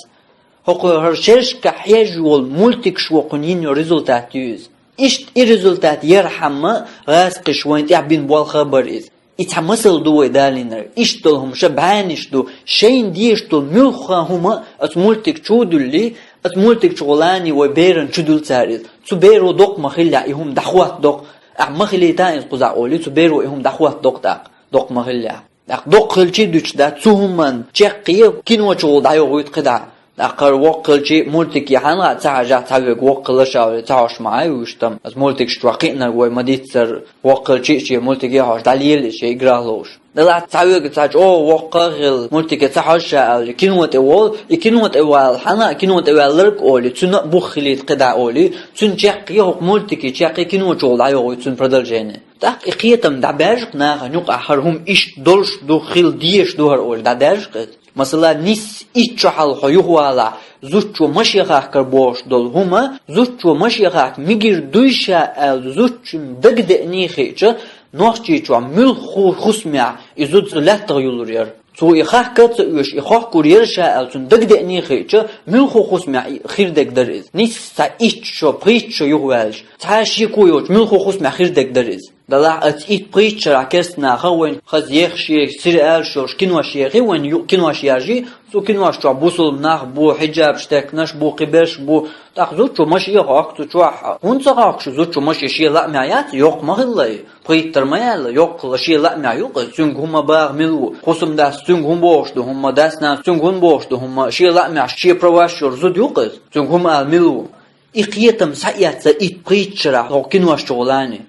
ХӀокху хӀара шерашкахь хьежа волу мультикаш воккхун йина йолу результат ю иза. Иштта и результат ярхьама гӀазкхаша вайн тӀехь бина болх а бара иза. И цхьа масал ду вай далийнарг. Иштта долу хӀума ша бӀаьнаш ду, шайна дезаш долу муьлхха хӀума оцу мультик чу а дуьллий, оцу мультик чугӀуллани вай беран чу дуьллу цара иза. Цу беро доккха ма хиллехь, и хӀума дӀахӀоттадо-кх. Ахьа ма хилийта иза кхузахь олий, цу беро и хӀума дӀахӀоттадо-кх тӀаккха. Доккха ма хиллехь. ТӀаккха доккха хилчий а дуьтуш дац, цу хӀуманна чекхъе кино чугӀула дӀайохуьйту кхидӀа. ТӀаккха хӀара воккха хилчий а мультик яхьанга а ца хьажахь, цхьа верг воккха хила ша олий, ца хьожуш ма Ӏай уьш там. Аса мультикаш чохь кхиънарг вай ма диццара, воккха хилчий а шен мультике хьожуш дӀалела иза шен играх ловш. Делахь цхьа верг цхьа чӀогӀа воккха а хилла, мультике ца хьожуш а олий, кино тӀе волу, и кино тӀе валахьана а, кино тӀе ваьлларг а олий, цуьнан а бух хилийта кхидӀа олий, цуьнан чекхъе, хӀокху мультике чекхъе кино чугӀула дӀайохуьйту цуьнан продолжение. ТӀаккха и кхетам дӀабаьржа-кх нахана юкъахь, хӀара хӀума иштта долуш ду, хила дезаш ду хӀара олий, дӀабаьржа-кх иза. Масала, нисса итт шо хьалха хьо юхавалахь, зудчо машен хахкар бохуш долу хӀума, зудчо машен хахка мегар дуй ша аьлла, зудчун дагадеъний хиъча, Нохчийчохь муьлхха хӀусамехь и зуда цу лаьттах юллур яра. Цо и хахка а ца оьшу, и хохкур яра ша аьлла, цунна дагадеъний хиъча, муьлхха хӀусамехь и хир дерг дара иза. Нисса цхьа итт шо, пхийтта шо юхаваьлча, цхьа а шеко йоцуш, муьлхха хӀусамехь хир дерг дара иза. Далахь аца итт-пхийтта шарахь керста наха вайн хаза ех шега сериалаш йолуш кинош ехи, вайн юкъа кинош яржи, цу кинош чохь бусулба нах бу, хьиджабаш текнаш бу, кхиберш бу. ТӀаккха зудчо машен хокку цу чохь. ХӀунда ца хокку шу зудчо машен, шен лаамехь яц, йоккха ма хилла и. Пхийттара ма яьлла, йоккхала шен лаамехь ю-кх иза, цуьнга хӀума баха мила ву, хӀусамдас цуьнга хӀума бохуш ду хӀума, дас-нанас цуьнга хӀума бохуш ду хӀума, шен лаамехь шен праваш йолу зуда ю-кх иза, цуьнга хӀума ала мила ву. И кхетам схьаэцна итт-пхийтта шарахь хӀокху кинош чу гӀолани.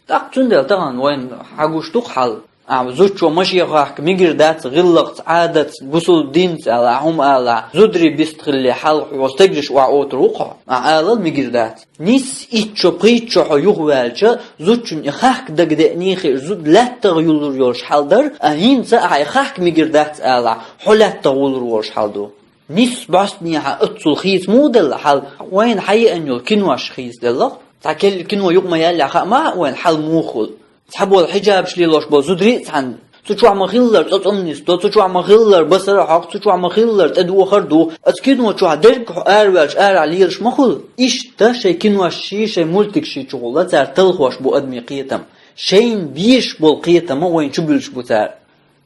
ТӀаккха цундела тахана вайна хьагуш ду-кх хьал. Ахьа зудчо машен хахка мегар дац гӀиллакхца, Ӏадатца, бусулба динца аьлла, ахьа хӀума ала, зударий бист хилале хьалха хьо стеграш охьа отур ву-кх хьо, ахьа алал мегар дац. Нисса итт шо, пхийтта шо хьо юхаваьлча, зудчунна и хахка дагадеъний хиъ, зуда лаьттах юллур йолуш хьал дара, а хӀинца ахьа и хахка мегар дац ала, хьо лаьттах вуллур волуш хьал ду. Нисса бӀостанехьа оццул хийца муха делла хьал, вайна хьаеана йолу кинош хийца делла-кх. Цхьа керла кино юкъа ма яьллехь, хаа ма хаьа вайна хьал муха хуьлу. Цхьаболу хьиджабаш лелош болу зударий а цхьаьна. Цу чохь ма-хиллара цӀоцӀам нисдо, цу чохь ма-хиллара басар а хьокху, цу чохь ма-хиллара тӀедохар а ду. Оцу кино чохь дерг хьо араваьлча арахь лелаш ма хуьлу. Иштта шайн киношший, шайн мультикшший чухула цара талхош бу адамийн кхетам. Шайна безаш болу кхетам а вайна чубуьллуш бу цара.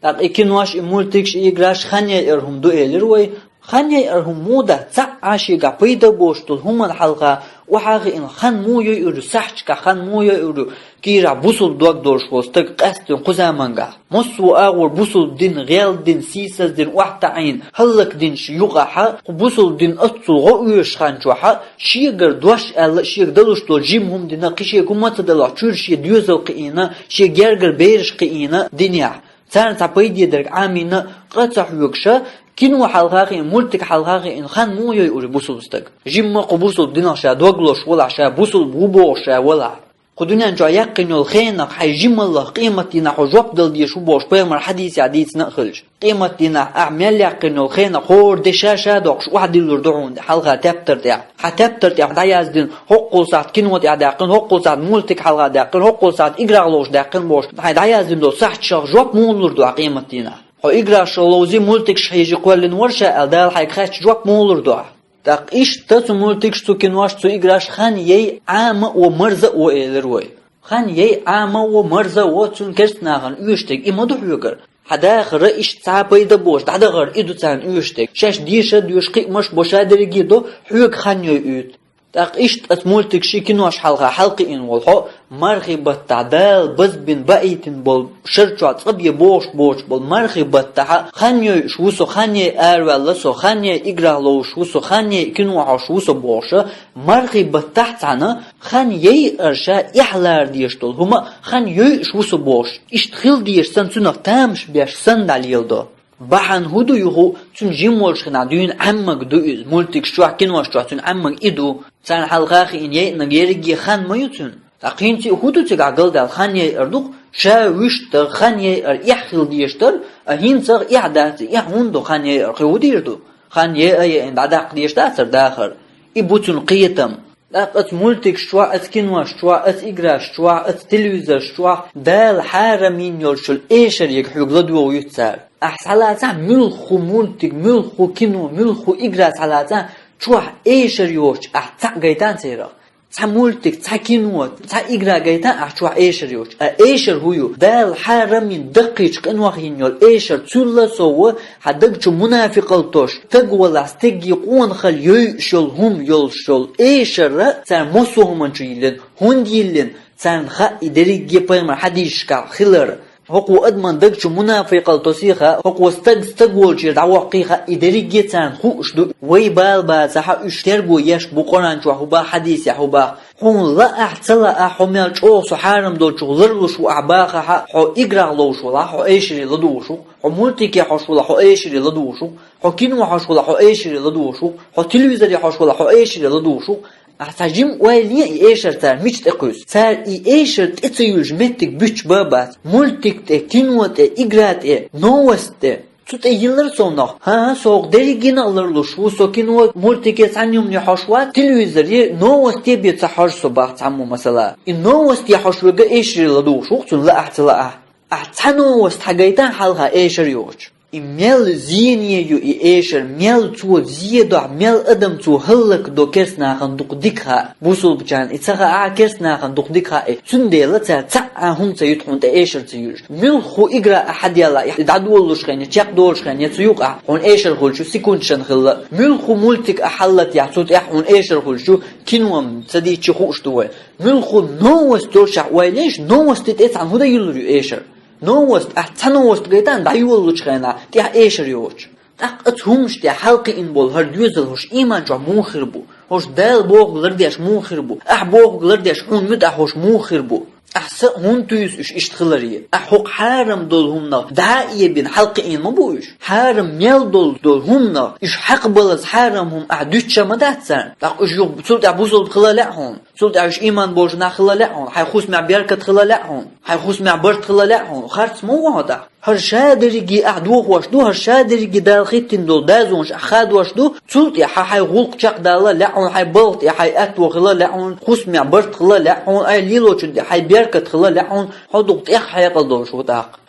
ТӀаккха и кинош, и мультикаш, и играш хан яйар хӀума ду элира вай. Хан яйар хӀума муха дац, цхьаъ а шегахь пайда боцуш долу хӀуманна хьалха охьа а хиъна, хан муха йойур ю, сахьташкахь хан муха йойур ю, кийрахь бусулба дог долуш волу стаг къаьсттина кху замангахь. Массо а агӀор бусулба дин гӀелдина, сийсаздина, охьатаӀийна, хӀаллакдинчу юкъахьа, кху бусулба дин оццул гӀо оьшуш хан чохьа, шегара дош аьлла, шега далуш долу жима хӀума дина, кхин шега хӀума ца далахь, чуьра шен доьзал кхиийна, шен гергара бераш кхиийна динехь. Царна цхьа пайде дерг Ӏамийна къа ца хьоьгуша, кино хьалха а хиъна, мультик хьалха а хиъна, хан муха йойур ю бусулба стаг? Жимма кху бусулба динах ша дог лозуш валахь, ша бусулба ву бохуш ша валахь. Кху дуьнен чохь яьккхина йолу хенах хьайн жималлах къематдийнахь хьо жоп дала дезаш ву бохуш пайхамар хьадисехь дийцина а хилча. Къематдийнахь ахь мел яьккхина йолу хенах хӀора де ша-ша доккхуш охьадиллур ду хьуна хьалха тептар тӀехь. Хьан тептар тӀехь дӀаяздина, хӀоккхул сахьт кино тӀехь даьккхина, хӀоккхул сахьт мультик хьалха даьккхина, хӀоккхул сахьт играх ловзуш даьккхина бохуш, хьайн дӀаяздина долу сахьташах жоп муха лур ду ахь къематдийнахь? Хьо играш ловзий, мультикаш хьийжи кхоьллина вара ша аьлла, Дала хьайга хаьттича жоп муха лур ду ахь? ТӀаккха иштта цу мультикаш, цу кинош, цу играш хан яй Ӏама а во, марза а во элира вай. Хан яй Ӏама а во, марза а во, цуьнан керста нахана оьшург и ма ду хьоьгара. Хьан дахар а иштта цхьа а пайда боцуш дӀадахар и ду царна оьшург. Шаьш деша а доьшу, кхиамаш а бо, ша дерриге а до, хьоьга хан йойуьйту. ТӀаккха иштта оцу мультикашший, кинош хьалха хьалакхиъна волу хьо, мархи баттахь Дала базбина, баийтина болу шар чохь цӀа бен бохуш боцуш болу мархи баттахьа хан йойуш ву со, хан яй араваьлла со, хан яй играх ловзуш ву со, хан яй кино хьош ву со бохуша, мархи баттахь цхьаьна хан яйар ша эхь лара дезаш долу хӀума а хан йойуш ву со бохуш, иштта хила дезаш санна, цунах тамаш беш санна дӀалеладо. Бахьана хӀун ду юха? Цуьнан жима волчу хенахь дуьйна Ӏаммаг ду иза. Мультикаш чохь, кинош чохь цуьнан Ӏаммаг и ду. Царна хьалха а хиъна яйъинарг ерриге хан ма ю цуьнан. Ткъа кхин цхьа хӀун ду цигахь галдаьлла? Хан яйар ду-кх, ша вуьшта хан яйар эхь хила дезаш дара, а хӀинца а эхь дац, эхь хӀунда ду хан яйар, кхин хӀун дийр ду? Хан яйа а яйна дӀадаккха дезаш дацара дахар? И бу цуьнан кхетам. ТӀаккха оцу мультикаш чохь, оцу кинош чохь, оцу играш чохь, оцу телевизорш чохь Дала хьарам йина йолчул эшар яга хьоьга ладогӀа юьту цара. Ахь схьалацахь, муьлхху мультик, муьлхху кино, муьлхху игра схьалацахь, чохь эшар йоцуш ахь цхьаъ гайтан церах? Цхьа мультик, цхьа кино, цхьа игра гайтан ахь чохь эшар йоцуш? А эшар хӀун ю? Дала хьарам йина, даккхийчу къинойх йина йолу эшар цуьнан а совгӀа, хьан даг чу мунафикъал тосуш, стаг валахь, стеган къонахалла йойуш йолу хӀума йолуш йолу эшар а цара массо а хӀуманчу йиллина. ХӀунда йиллина? Царна хаьа и дерриге пайхамар хьадисашкахь хилар. ХӀокхо адаман даг чу мунафикъал тосий хаьа, хӀокхо стаг стаг волчуьра дӀавоккхий хаьа, и дерриге царна хууш ду. Вай бала бацахьа, уьш терго еш бу, Къуръан чохь хӀун боху, хьадисехь хӀун боху. Хьуна лаахь, ца лаахь, хьо мел чӀогӀа со хьарам долчух ларлуш ву ахь бахахьа, хьо играх ловуш валахь, хьо эшаре ладугӀуш ву-кх, хьо мультике хьош валахь, хьо эшаре ладугӀуш ву-кх, хьо кино хьош валахь, хьо эшаре ладугӀуш ву-кх, хьо телевизоре хьош валахь, хьо эшаре ладугӀуш ву-кх. Ахь цхьа жима ойла е и эшар цара мича тӀекхуьйсу? Цара и эшар тӀе ца юьллуш меттиг буьтуш бан а бац. Мультик тӀе, кино тӀе, игра тӀе, новость тӀе. Цу тӀе йиллар совнах. ХӀан-хӀа, со хӀокху дерригенах а ларлуш ву, со кино, мультике цхьана юмане хьош вац, телевизоре новосте бен ца хьожу со бах цхьаммо масала. И новосте хьош верг а эшаре ладугӀуш ву-кх, цунна лаахь, ца лаахь. Ахь цхьа новость хьагайтахь хьалха эшар йоцуш. И мел зене ю и эшар, мел цо зе дохь, мел адам цо хӀаллакдо керстанахана дукха дика хаьа. Бусулбачарна и ца хаьа, керстанахана дукха дика хаьа. Цундела цара цхьа а хӀума ца юьту хьуна тӀе эшар ца юьлуш. Муьлхха игра а хьаделла, и дӀадолалуш хенахь, чекхдолуш хенахь, я ца юкъахь, хьуна эшар хуьлуш ю секундашна хилла. Муьлхха мультик а хьаллатъяхь, цу тӀехь хьуна эшар хуьлуш ю, кино ца дийцча хууш ду вай. Муьлхха новость йолушехь, вай леш новости тӀе цхьана хӀун дан юьллур ю эшар? Новость, ахь цхьа новость гайтан дӀайолалучу хенахь, тӀехь эшар йоцуш. ТӀаккха оцу хӀуманаш тӀехь хьалакхиъна болу хӀара доьзал хӀорш ийман чохь муха хир бу? ХӀорш Дала бохург лардеш муха хир бу? Ахь бохург лардеш хьуна муьтӀахь хӀорш муха хир бу? Ахь са а хӀунда туьйсу уьш иштта хиларе? Ахь хӀокху хьарам долу хӀуманах дӀа а эбина хьалакхиъна ма бу уьш? Хьарам мел долу долу хӀуманах, уьш хьакхабалаза хьарам хӀума ахь дуьтуш ма дац царна? ТӀаккха уьш юха цул тӀаьхьа бусулба хила лаьа хьуна? Цул тӀаьхьа уьш ийман болчу нах хила лаьа хьуна, хьайн хӀусамехь беркат хила лаьа хьуна, хьайн хӀусамехь барт хила лаьа хьуна, харц ма ву хьо тӀаккха. ХӀара шадерриге ахь дохош ду, хӀара шадерриге Дала хӀиттина долу дозанаш ахь хадош ду, цул тӀаьхьа хьайн гӀуллакх чекхдала лаьа хьуна, хьайн балха тӀе хьайн аьтто хила лаьа хьуна, хӀусамехь барт хила лаьа хьуна, хьайн лелочун тӀе хьайн беркат хила лаьа хьуна, хьо дукха тӀех хьекъал долуш ву тӀаккха.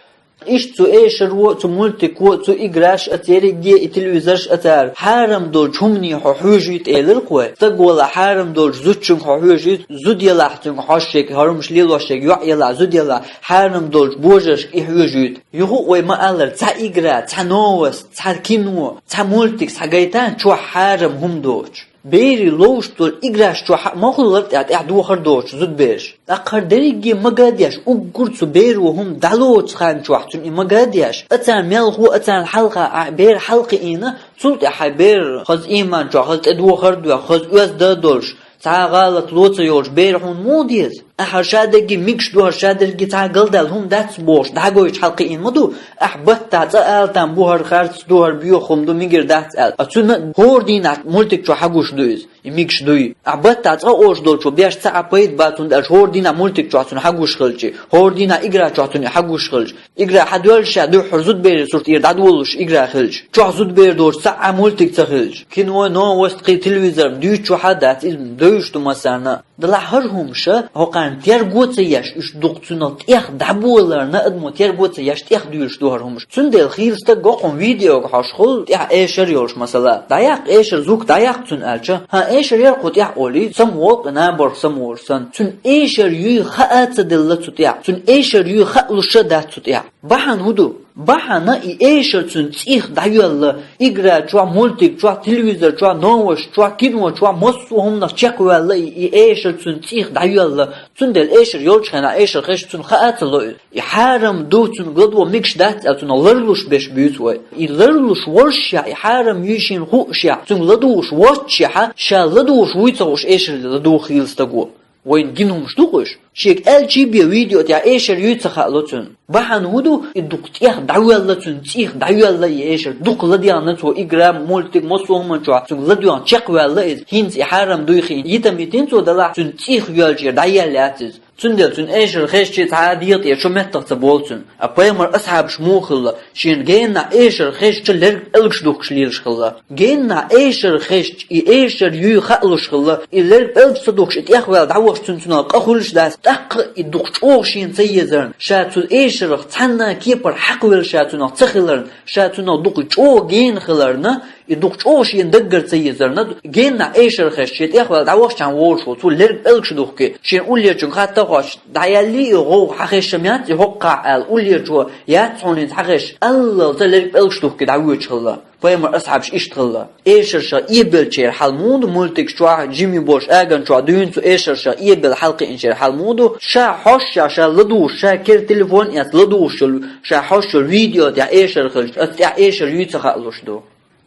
Иштта цу эшаро, цу мультико, цу играш а, церигге и телевизорш а цара хьарам долчу хӀумане хьо хьоьжуьйту тӀе элира-кх вай. Стаг валахь хьарам долчу зудчуьнга хьо хьоьжуьйту, зуда ялахь цуьнга хьожуш ерг, хӀорамаш лелош ерг, йоӀ ялахь, зуда ялахь хьарам долчу божаршка и хьоьжуьйту. Юха а вай ма-аллара, цхьа игра, цхьа новость, цхьа кино, цхьа мультик схьагайтан чохь хьарам хӀума доцуш. Берийн ловш долу играш чохь а ма хуьллара тӀехь, тӀехь дохар доцуш зудабераш. ТӀаккха хӀара дерриге ма гадеш, уггар цу беро хӀума дӀалоцу хан чохь цунна и ма гадеш. Ацарна мелхо, ацарна хьалха ахь бер хьалакхиийна, цул тӀаьхьа хьайн бер хаза ийман чохь, хаза тӀе дохар а доьху, хаза оьзда а долуш, цхьа а гӀалат ло ца йолуш бер хьуна муха деза? Ахь хӀара шадерриге мегаш ду, хӀара шадерриге цхьа а галдаьлла хӀума дац бохуш, дӀагойтуш хьалакхиийна ма ду? Ахь баттахь цкъа а ала там бу, хӀара харц ду, хӀара боьха хӀума ду, мегар дац аьлла. А цунна хӀора дийнахь мультик чохь хьагуш ду иза, и мегаш дуй. Ахь баттахь цкъа олуш долчо беш цхьа а пайда бац, хӀунда аьлча хӀора дийнахь мультик чохь цунна хьагуш хилча, хӀора дийнахь игра чохь цунна хьагуш хилча, игра хьадоьллуш ша дуьххьара зудаберийн сурт ира дӀадолалуш игра хилча, чохь зудабер доцуш цхьа а мультик ца хилча, кино, новость, кхин телевизор дуьйцуш чохь а дац, иза девзаш ду массарна а. Делахь хӀара хӀумаша хӀокхарна терго ца еш, уьш дукха цунах тӀех дӀаболарна, адамо терго ца еш, тӀех дуьйлуш ду хӀара хӀумаш. Цундела хийла стаг го кхунна видеога хьожуш хуьлу, тӀехь эшар йолуш масала. ДӀаяккха эшар, звук дӀаяккха цунна аьлча, хӀан, эшар яра кху тӀехь олий, самаволу кху набарх самаволуш санна. Цунна эшар юй хаа ца делла цу тӀехь. Цунна эшар юй хаалуш а дац цу тӀехь. Бахьана хӀун ду? Бахьана и эшар цуьнан цӀийх дӀайоьлла, игра чохь, мультик чохь, телевизор чохь, новость чохь, кино чохь, массо а хӀуманах чекхваьлла и, и эшар цуьнан цӀийх дӀайоьлла. Цундела эшар йолчу хенахь эшар хезча цунна хаа ца ло иза. И хьарам ду, цунна ладогӀа мегаш дац аьлла, цунах ларлуш берш буьйцу вай. И ларлуш воллушехь, и хьарам юй шена хуъушехь, цуьнга ладугӀуш воццушехь, ша ладугӀуш вуй ца хууш эшар ладугӀу хийла стаго. Вайна гина хӀумаш ду-кх уьш. Шега аьлчий бен видео тӀехь эшар юй ца хаало цунна. Бахьана хӀун ду, и дукха тӀех дӀавоьлла цуьнан цӀийх, дӀавоьлла и эшар. Дукха ладегӀна цо игра, мультик, массо а хӀуманчохь цуьнга ладоьгӀна чекхваьлла иза. ХӀинца и хьарам дуй хиъна, йитам йитина цо, делахь цуьнан цӀийх йоьллачу дӀаелла яц иза. Цундела цуьнан эшар хезча цхьа а дегӀа тӀера шо меттах ца болу цуьнан. А пайхамар асхьабаш муха хилла, шена геннахь эшар хезча лерг пӀелгаш духкуш лелаш хилла. Геннахь эшар хезча, и эшар юй хаалуш хилла, и лерг пӀелгаш ца духкуш, и тӀехваьлла дӀавахча цунна цунах къа хуьлуш дац, тӀаккха и дукха чӀогӀа шена ца езарна, ша цу эшарах цхьанна кепара хьакхавелла ша цунах ца хиларна, ша цунах дукха чӀогӀа гена хиларна, и дукха чӀогӀа шена даггара ца езарна, геннахь эшар хезча, шен тӀехваьлла дӀавахча волуш волу, цо лерг пӀелгаш духке, шен уллерчуьнга хатта а хош, дӀаеллий и гӀовгӀа, хьан хезаш ма яц и хӀокхахь аьлла, уллерчо яц хьуна хӀинца хьан хезаш, аллалца лерг пӀелгаш духке дӀавоьдуш хилла. Пайхамар асхьабаш иштта хилла. Эшаршах эбеллачеран хьал муха ду, мультикаш чохь, жима болуш аган чохь дуьйна цу эшаршах эбелла хьалакхиъначеран хьал муха ду, ша хьожуш, ша ладугӀуш, ша кера телефон эцна ладугӀуш йолу, ша хьожуш йолу видео тӀехь эшар хилча, оцу тӀехь эшар юй ца хаалуш ду.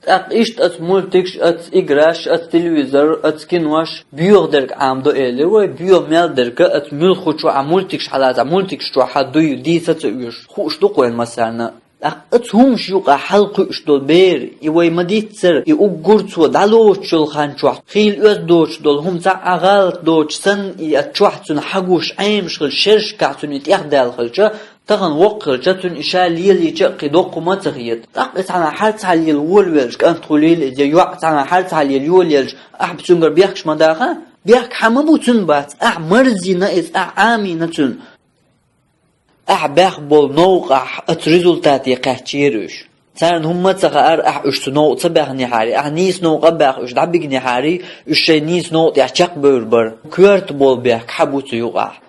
ТӀаккха иштта оцу мультикаш, оцу играш, оцу телевизор, оцу кинош боьха дерг Ӏамадо элира вай, боьха мел дерг оцу муьлххачу а мультикаш хьалаца, мультикаш чохь хьан дуй дийца а ца оьшу, хууш ду-кх вайна массарна. ТӀаккха оцу хӀумаш юкъа хьалакхуьуш долу бер, и вай ма-дийццара, и уггар цо дӀалоцуш йолу хан чохь, хийла оьзда доцуш долу хӀума цхьа а гӀалат доцуш санна, и оцу чохь цунна хьагуш Ӏемаш хилча, шерашкахь цунна и тӀехдаьлла хилча, тахана воккха хилча, цунна и ша лелийча а кхин доккха хӀума а ца хета. ТӀаккха и цхьанхьа хьарцахьлела волавелча, кӀант хуьлийла иза, я йоӀ цхьанхьа хьарцахьлела йолаелча, ахь цуьнгара бехкаш ма даха? Бехк хьан ма бу цуьнан бац, ахь марзийна иза, ахь Ӏамийна цуьнан. Ахь баьхна болу новкъахь оцу результате кхаьчнера уьш. Царна хӀумма а ца хаара, ахь уьш цу новкъа ца баьхнехьара, ахь нийса новкъа а баьхна уьш дӀабигнехьара, уьш шайн нийса новкъа тӀехь чекхбевр бара. Коьрта болу бехк хьа бу цу юкъахь.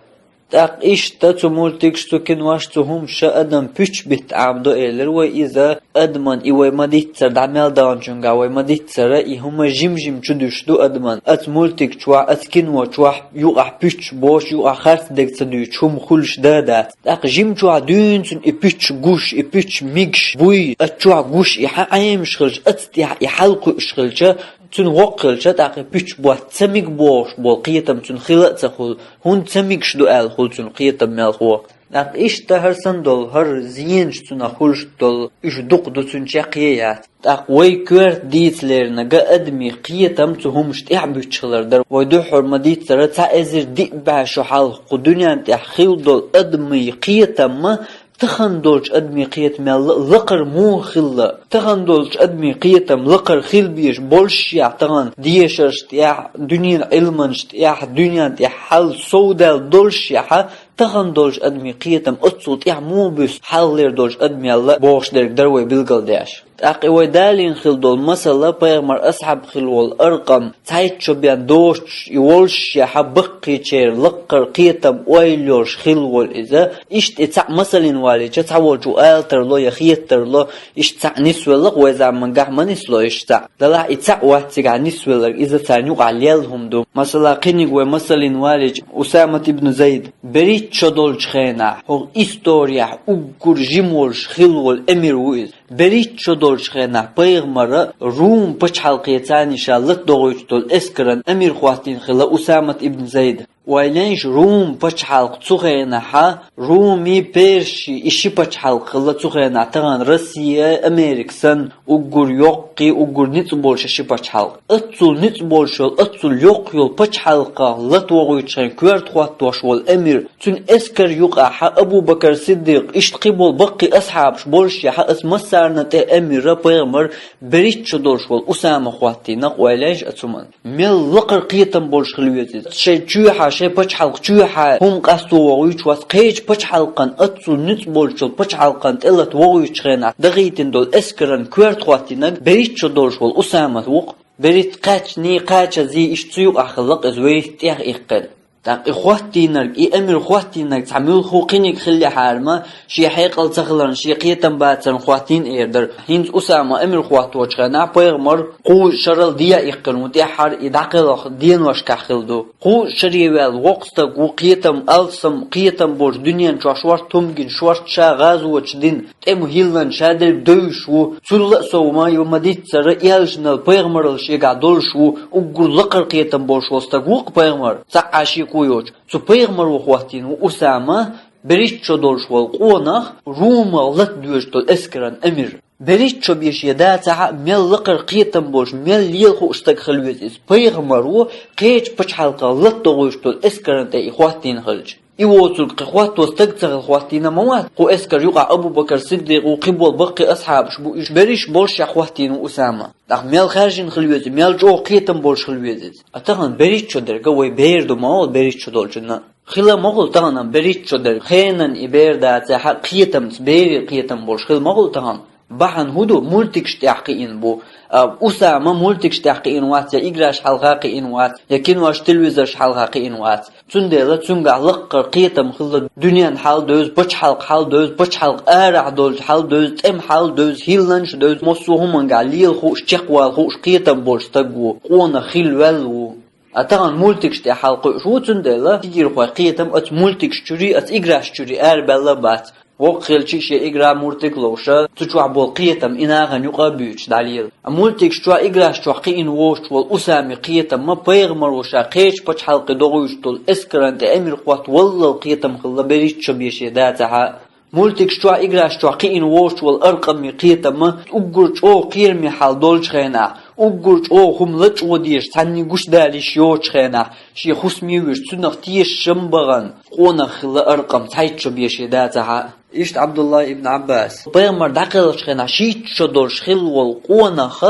ТӀаккха иштта цу мультикаш, цу кинош, цу хӀумаша адам пуьчаш битта Ӏамадо элира вай иза, адаман и вай ма-дийццара, дӀа мел даханчуьнгахь вай ма-дийццара, и хӀума жим-жим чудуьсуш ду адаман, оцу мультик чохь, оцу кино чохь юкъахь пуьчаш боцуш, юкъахь харц дерг ца дуьйцуш хӀума хуьлуш да дац. ТӀаккха жим чохь дуьйна цунна и пуьчаш гуш, и пуьчаш мигаш буй, оцу чохь гуш и хьан Ӏемаш хилча, оцу тӀехь и хьал кхуьуш хилча, цуьнан воккха хилча, тӀаккха и пуьчаш ботта ца мига бохуш болу кхетам цуьнан хила а ца хуьлу, хӀунда ца мигаш ду аьлла хуьлу цуьнан кхетам мелхо. ТӀаккха иштта хӀара санна долу, хӀара зенаш цунах хуьлуш долу, уьш дукха ду, цуьнан чекхъе яц. ТӀаккха вай коьрта дийцарна ган адамийн кхетам цу хӀумаш тӀехь буьттуш хилар дара. Вай дуьххьара ма-дийццара, цхьа эзар диъ бӀе шо хьалха кху дуьненна тӀехь хилла долу адамийн кхетам ма тахана долчу адамийн кхетамел лакхара муха хилла. Тахана долчу адамийн кхетам лакхара хила безаш боллушехь, тахана дешаршна тӀехь, дуьненан Ӏилманашна тӀехь, дуьненна тӀехь хьал совдаьлла доллушехь, тахана долчу адамийн кхетам оццул тӀехь муха буьсу хьалхалера долчу адамел бохуш дерг дара вай билгалдеш. ТӀаккха и вай далийна хилла долу масала, пайхамаран асхьаб хилла волу Аркъам цхьайтта шо бен доцуш и воллушехь, баккхийчеран лакхара кхетам ойла йолуш хилла волу иза. Иштта и цхьаъ масална валийча, цхьаволчо ала тарло я хета тарло, иштта цхьаъ нисвелла-кх вай заманчохь, ма нисло иштта цхьаъ. Делахь и цхьаъ вац цигахь нисвелларг, иза царна юкъахь лелла хӀума ду. Масала, кхиниг вай масална валийча, Усамат ибн Зайд, берхӀитта шо долчу хенахь, хӀокху историяхь уггар жима волуш хилла волу эмир ву иза. БерхӀитта шо долчу хенахь пайхамара Рум пачхьалкхе царна ша латадогӀуьйтуш долу эскаран эмир хӀоттийна хилла Усамат ибн Зайд. Ойла йойша, Рум пачхьалкх цу хенахьа, Руми, Перси, и ши пачхьалкх хилла цу хенахь, тахана Россия, Америка санна, уггар йоккхий, уггар ницкъ болуш ши пачхьалкх. Оццул ницкъ болуш йолу, оццул йоккха йолу пачхьалкхах латавогӀуьйтуш хенахь коьрта хӀоттош волу эмир, цуьнан эскар юкъахьа Абу-Бакар Сиддикъ, иштта кхин болу баккхий асхьабаш боллушехьа, оцу массарна тӀе эмира пайхамара берхӀитта шо долуш волу Усама хӀоттийна-кх, ойла йойша оцу хӀуманна. Мел лакхара кхетам болуш хила веза иза. Шайн чоьхьа, шайн пачхьалкх чоьхьа хӀума къасто вогӀуьйтуш вац, кхечу пачхьалкхан, оццул ницкъ болчу пачхьалкхан тӀе лата вогӀуьйтучу хенахь дахийтина долу эскаран коьрта хӀоттийнарг берхӀитта шо долуш волу Усамат ву-кх. БерхӀитта кхаьчний, кхачазий, иштта цу юкъахь хилла-кх иза, берхӀитта тӀех иккхина. ТӀаккха и хӀоттийнарг, и эмир хӀоттийнарг цхьа муьлхха кхиниг хиллехьара ма, шен хьекъал ца хиларна, шен кхетам бацарна хӀоттийна эр дара. ХӀинца Усама эмир хӀотточу хенахь пайхамар кхузткъа шарал дӀа а иккхина ву тӀаьххьара, и дӀакхелхина деношкахь хилла ду. Кхузткъа шаре ваьлла воккха стаг ву, кхетам алсам, кхетам болуш, дуьнен чохь шорта хӀума гина, шорта ша гӀазоташ дина, тӀеман хӀилланаш шадерг девзаш ву, цул а сов ма ю ма-дийццара, аьллачунал пайхамарал шегахь долуш ву, уггар лакхара кхетам болуш волу стаг ву-кх пайхамар, цхьа а шеко йоцуш. Цу пайхамаро хӀоттийна ву Усама, берхӀитта шо долуш волу къонах, Румах латадоьжуш долу эскаран эмир. БерхӀитта шо бен шен дацахь а, мел лакхара кхетам болуш, мел лела хууш стаг хила веза иза. Пайхамаро кхечу пачхьалкхах латадогӀуьйтуш долу эскаран тӀе и хӀоттийна хилча. И воцург кхин хӀотто стаг ца хилла хӀоттийна ма вац. Кху эскар юкъахь Абу-Бакар Сиддикъ ву, кхин болу баккхий асхьабаш бу, уьш берриш боллушехь хӀоттийна ву Усама. ТӀаккха мел хаьржина хила веза, мел чӀогӀа кхетам болуш хила веза иза. А тахана берхӀитта шо дерг вай бер ду ма ву, берхӀитта шо долчунна. Хила ма хуьлу тахана берхӀитта шо дерг. Хенан и бер дацахь а, кхетамца, берийн кхетам болуш хила ма хуьлу тахана. Бахьана хӀун ду, мультикаш тӀехь кхиъна бу. А, Усама мультикаш тӀехь кхиъна вац, я играш хьалха кхиъна вац, я кинош, телевизорш хьалха кхиъна вац. Цундела цуьнгахь лакхара кхетам хилла, дуьненан хьал девза, пачхьалкхан хьал девза, пачхьалкхан арахь долчу хьал девза, тӀеман хьал девза, хӀилланаш девза, массо а хӀумангахь лела хууш, чекхвала хууш кхетам болуш стаг ву, къонах хилла ваьлла ву. А тахана мультикаш тӀехь хьалакхуьуш ву, цундела кегийрхойн кхетам оцу мультикаш чуьра, оцу играш чуьра арабаьлла а бац. Воккха хилча а шен игра, мультик ловш, цу чохь болу кхетам и нахана юкъа а буьйцуш дӀалела. А мультикаш чохь, играш чохь кхиъна воцуш волу Усамин кхетам ма пайхамаро ша кхечу пачхьалкхе догӀуьйтуш долу эскаран тӀе эмир хӀотта валлал кхетам хилла берхӀитта шо бен шен дацахь а. Мультикаш чохь, играш чохь кхиъна воцуш волу Аркъамин кхетам ма уггар чӀогӀа кхераме хьал долчу хенахь, уггар чӀогӀа хӀума лачкъо дезаш, цхьанний гучудала йиш йоцучу хенахь, шен хӀусаме вуьйш, цунах тешаш ма бахана, къонах хилла Аркъам цхьайтта шо бен шен дацахь а. Иштта Ӏабдулла ибн Ӏаббас. Пайхамар дӀакхелхачу хенахь шийтта шо долуш хилла волу къонах,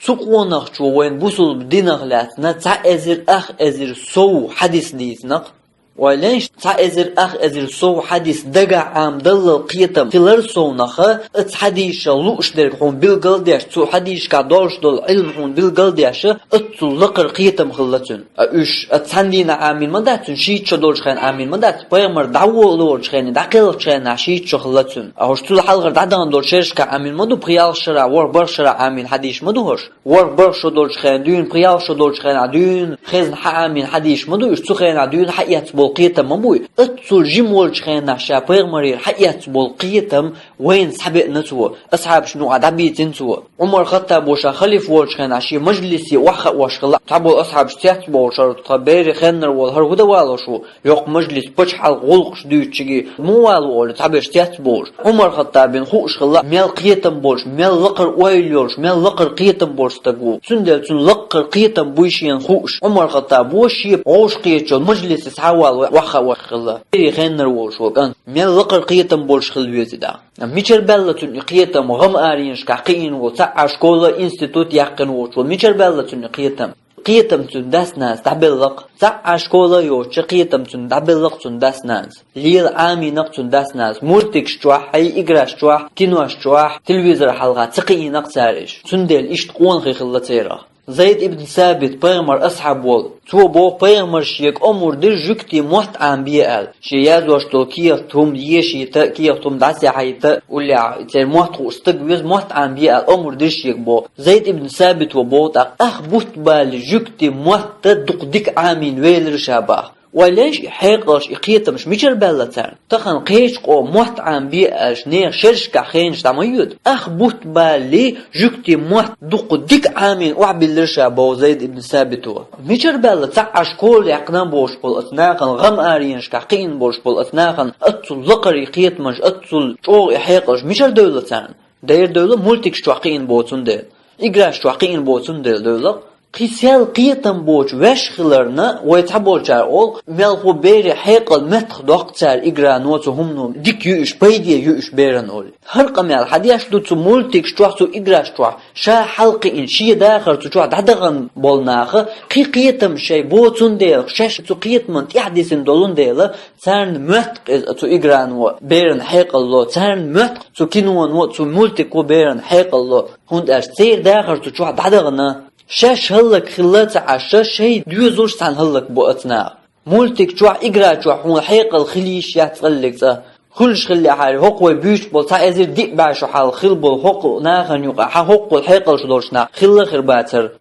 цу къонахчо вайн бусулба динах лаьцна цхьа эзар ах эзар сов хьадис дийцина-кх. Ойла еш, цхьа эзар ах эзар сов хьадис дагахь Ӏамадаллал кхетам хилар совнаха, оцу хьадисах лууш дерг хьуна билгалдеш, цу хьадисашкахь долуш долу Ӏилма хьуна билгалдеш, оццул лакхара кхетам хилла цуьнан. А уьш оцу цхьана дийнахь Ӏамийна ма дац цуьнан, шийтта шо долчу хенахь Ӏамийна ма дац, пайхамар дӀаволалучу хенахь, дӀакхелхачу хенахь шийтта шо хилла цуьнан. А хӀорш цул хьалхара дӀадахана долчу шерашкахь Ӏамийна ма ду, пхи-ялх шарахь, ворхӀ-бархӀ шарахь Ӏамийна хьадисаш ма ду хӀорш. ВорхӀ-бархӀ шо долчу хенахь дуьйна, пхи-ялх шо долчу хенахь дуьйна, хезна хьан Ӏамийна хьадисаш ма ду уьш, цу хенахь дуьйна хьаэцна болу кхетам ма буй. Оццул жима волчу хенахь ша пайхамарера хьаэцна болу кхетам вайна схьабеана цо, асхьабашна юкъахь дӀабийцина цо. Ӏумар-Хаттабо ша халифа волчу хенахь шен мажлисе охьахаош хилла, цхьаболу асхьабаш цецбовлуш, хӀара тхан бере хеннара волу хӀара хӀун дан валош ву? Йоккха мажлис, пачхьалкхан гӀуллакхаш дуьйцучуьнга муха вало олий, цхьаберш цецбовлуш. Ӏумар-Хаттабина хууш хилла, мел кхетам болуш, мел лакхара ойла йолуш, мел лакхара кхетам болуш стаг ву. Цундела цуьнан лакхара кхетам буй шена хууш, Ӏумар-Хаттабо шен вовшахкхетачу мажлисе схьавала охьахаош хилла. Бере хеннара волуш ву кӀант, мел лакхара кхетам болуш хила веза и дӀа. Мичара баьлла цуьнан и кхетам? ГӀам-аренашкахь кхиийна волу, цхьа а школа, институт яьккхина воцуш ву. Мичара баьлла цуьнан и кхетам? Кхетам цуьнан дас-нанас дӀабелла-кх. Цхьа а школа йоцуш, кхетам цуьнан дӀабелла-кх цуьнан дас-нанас. Лела Ӏамийна-кх цуьнан дас-нанас. Мультикаш чохь, хьайн играш чохь, кинош чохь, телевизор хьалха ца кхиийна-кх цара уьш. Цундела иштта къонахий хилла церах. Зайд ибн Сабит, пайхамаран асхьаб волу, цо боху, пайхамара шега омра дира жуьгтийн мотт Ӏамабе аьлла. Шен яздеш долу кехат хӀума ешийта, кехат хӀума дӀасаяхьийта, уллехь церан мотт хууш стаг веза, мотт Ӏамабе аьлла омра дира шега боху. Зайд ибн Сабито боху тӀаккха: «Ах бутт балале жуьгтийн мотт дукха дика Ӏамийна велира ша», – боху. Ойла еш, и хьекъалш, и кхетамаш мичара баьлла царна? Тахана кхечу къоман мотт Ӏамабе аьлча, нехан шерашкахь хенаш дӀа ма йоьду. Ах бутт балале жуьгтийн мотт дукха дика Ӏамийна охьабиллира ша, боху Зайд ибн Сабито. Мичара баьлла цхьа а школа яьккхина болуш болу оцу нахана, гӀам-аренашкахь кхиийна болуш болу оцу нахана оццул лакхара и кхетамаш, оццул чӀогӀа и хьекъалш мичара девлла царна? Дера девлла, мультикаш чохь кхиийна боху цундела. Играш чохь кхиийна боху цундела девлла. Кхин сел кхетам боцуш ваьш хиларна, вай цхьаболчара олу, мелхо берийн хьекъал меттахдоккху цара играно, цу хӀумано, дика ю уьш, пайде ю уьш берана олий. ХӀара къамел хьан деш ду цу мультикаш чохь, цу играш чохь? Ша хьалакхиийна, шен дахар цу чохь дӀадахана болу наха кхин кхетам шайн боцун дела, шаьш цу кхетаман тӀехь дисина долун дела, царна моьтту-кх иза цу играно берана хьекъал ло, царна моьтту-кх цу киноно, цу мультико берана хьекъал ло, хӀунда аьлча церан дахар цу чохь дӀадахана. Шаьш хӀаллакьхилла ца Ӏаш, шайн доьзалш цхьаьна хӀаллакбо оцу наха. Мультик чохь, игра чохь хьуна хьекъал хила йиш яц цкъа а. Хуьлуш хиллехьара, хӀокху вай буьйцуш болу цхьа эзар диъ бӀе шо хьалха хилла болу хӀокху нахана юкъахь хӀокхул хьекъалш долуш нах хилла хир бацара.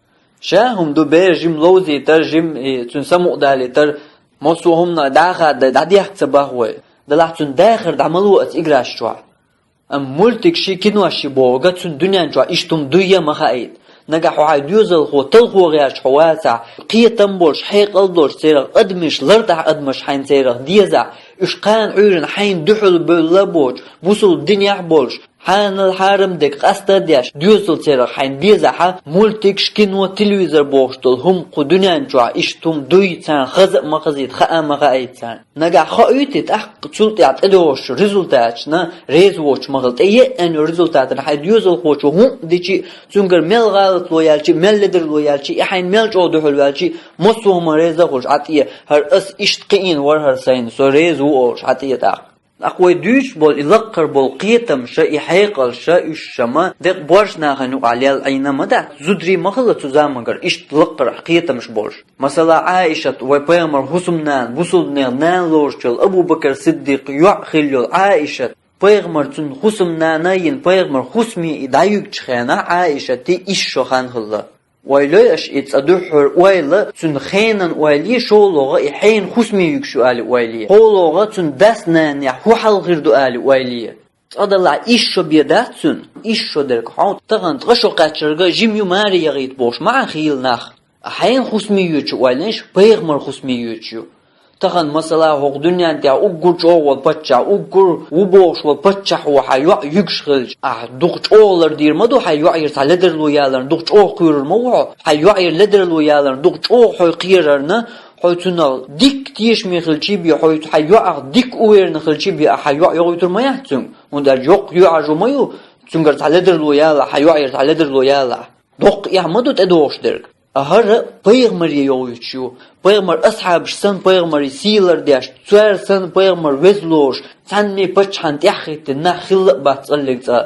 Ша хӀума ду бер жима ловзийтар, жима и цуьнан самукъадалийтар, массо а хӀуманах дӀахадай, дӀадехка ца боху вай. Делахь цуьнан дахар дӀа ма ло оцу играш чохь. Амма мультик ши, кино ши бохург цуьнан дуьнен чохь иштта хӀума дуй а ма хаийта. Нагахь хьо хьайн доьзалхо талхо гӀерташ хьо вацахь, кхетам болуш, хьекъал долуш церах адамаш лартахь, адамаш хьайна церах дезахь, уьш кхана Ӏуьйранна хьайна дуьхьал бевлла а боцуш, бусалба динехь а болуш, хьанал-хьарам дерг къаста а деш, доьзал церах хьайна безахьа, мультикаш, кино, телевизор бохуш долу хӀума кху дуьнен чохь иштта хӀума дуй, царна хаза а ма хазийта, хаа а ма хаийта царна. Нагахь хоуьйту и тӀаккха цул тӀаьхьа тӀедогӀучу результаташна реза воцуш ма хила. ТӀееана йолу результатана хьайн доьзалхочо хӀунда дичи а, цуьнгара мел гӀалатло яьлчи а, мел ледарло яьлчи а, и хьайна мел чӀогӀа дуьхьал ваьлчи а, массо а хӀума реза а хуьлуш, хьан тӀе, хӀара ас иштта кхиийна вара хӀара сайна, со реза ву олуш, хьан тӀе тӀаккха. ТӀаккха вай дуьйцуш болу и лакхара болу кхетамаша, и хьекъалша, уьш ша ма декъа боьрша нахана юкъахь лелла Ӏийна ма дац, зударий ма хилла цу заманчохь иштта лакхара кхетамаш болуш. Масала, Ӏаишат, вай пайхамаран хӀусамнана, бусалбанех нана лоруш йолу Абу-Бакр Сиддикъ йоӀ хилла йолу Ӏаишат, пайхамар цуьнан хӀусамнана а йина, пайхамаран хӀусаме и дӀаюьгучу хенахь Ӏаишатан исс шо хан хилла. Ойла йой аша, и цкъа дуьххьара ойла, цуьнан хенан ойла, шолгӀа и хьенан хӀусаме юьгуш ю алий ойла, шолгӀа цуьнан дас-нанехь хӀун хьал хир ду алий ойла. Цкъа далахь исс шо бен дац цуьнан, исс шо дерг хьо, тахана ткъа шо кхаьчнарг жима ю, маре яхийта бохуш ма Ӏа хийла нах. Хьенан хӀусаме йоьдуш ю ойла еш, пайхамаран хӀусаме йоьдуш ю. Тахана, масала, хӀокху дуьнен тӀехь уггар чӀогӀа волу паччахь, уггар ву бохуш волу паччахьо хьан йоӀ юьгуш хилча, ахь дукха чӀогӀа лардийр ма ду хьайн йоӀера цхьа ледарло яларна, дукха чӀогӀа кхуьйрур ма ву хьо, хьайн йоӀера ледарло яларна, дукха чӀогӀа хьо кхерарна, хьо цунах дикка тешаме хилчий бен, хьо хьайн йоӀах дикка уверенный хилчий бен, ахь хьан йоӀ йохуьйтур ма яц цуьнга. ХӀунда аьлча йоккха йоӀ хьажо ма ю, цуьнгара цхьа ледарло ялахь, хьайн йоӀера цхьа ледарло ялахь. Доккха эхь ма ду тӀедогӀуш дерг. А хӀара пайхамаре йохуьйтуш ю. Пайхамар асхьабаш санна пайхамаре сий лардеш, цара санна пайхамар веза лоруш, цхьанне паччахьан тӀаьхьахӀиттина нах хилла а бац цӀаллиг цкъа.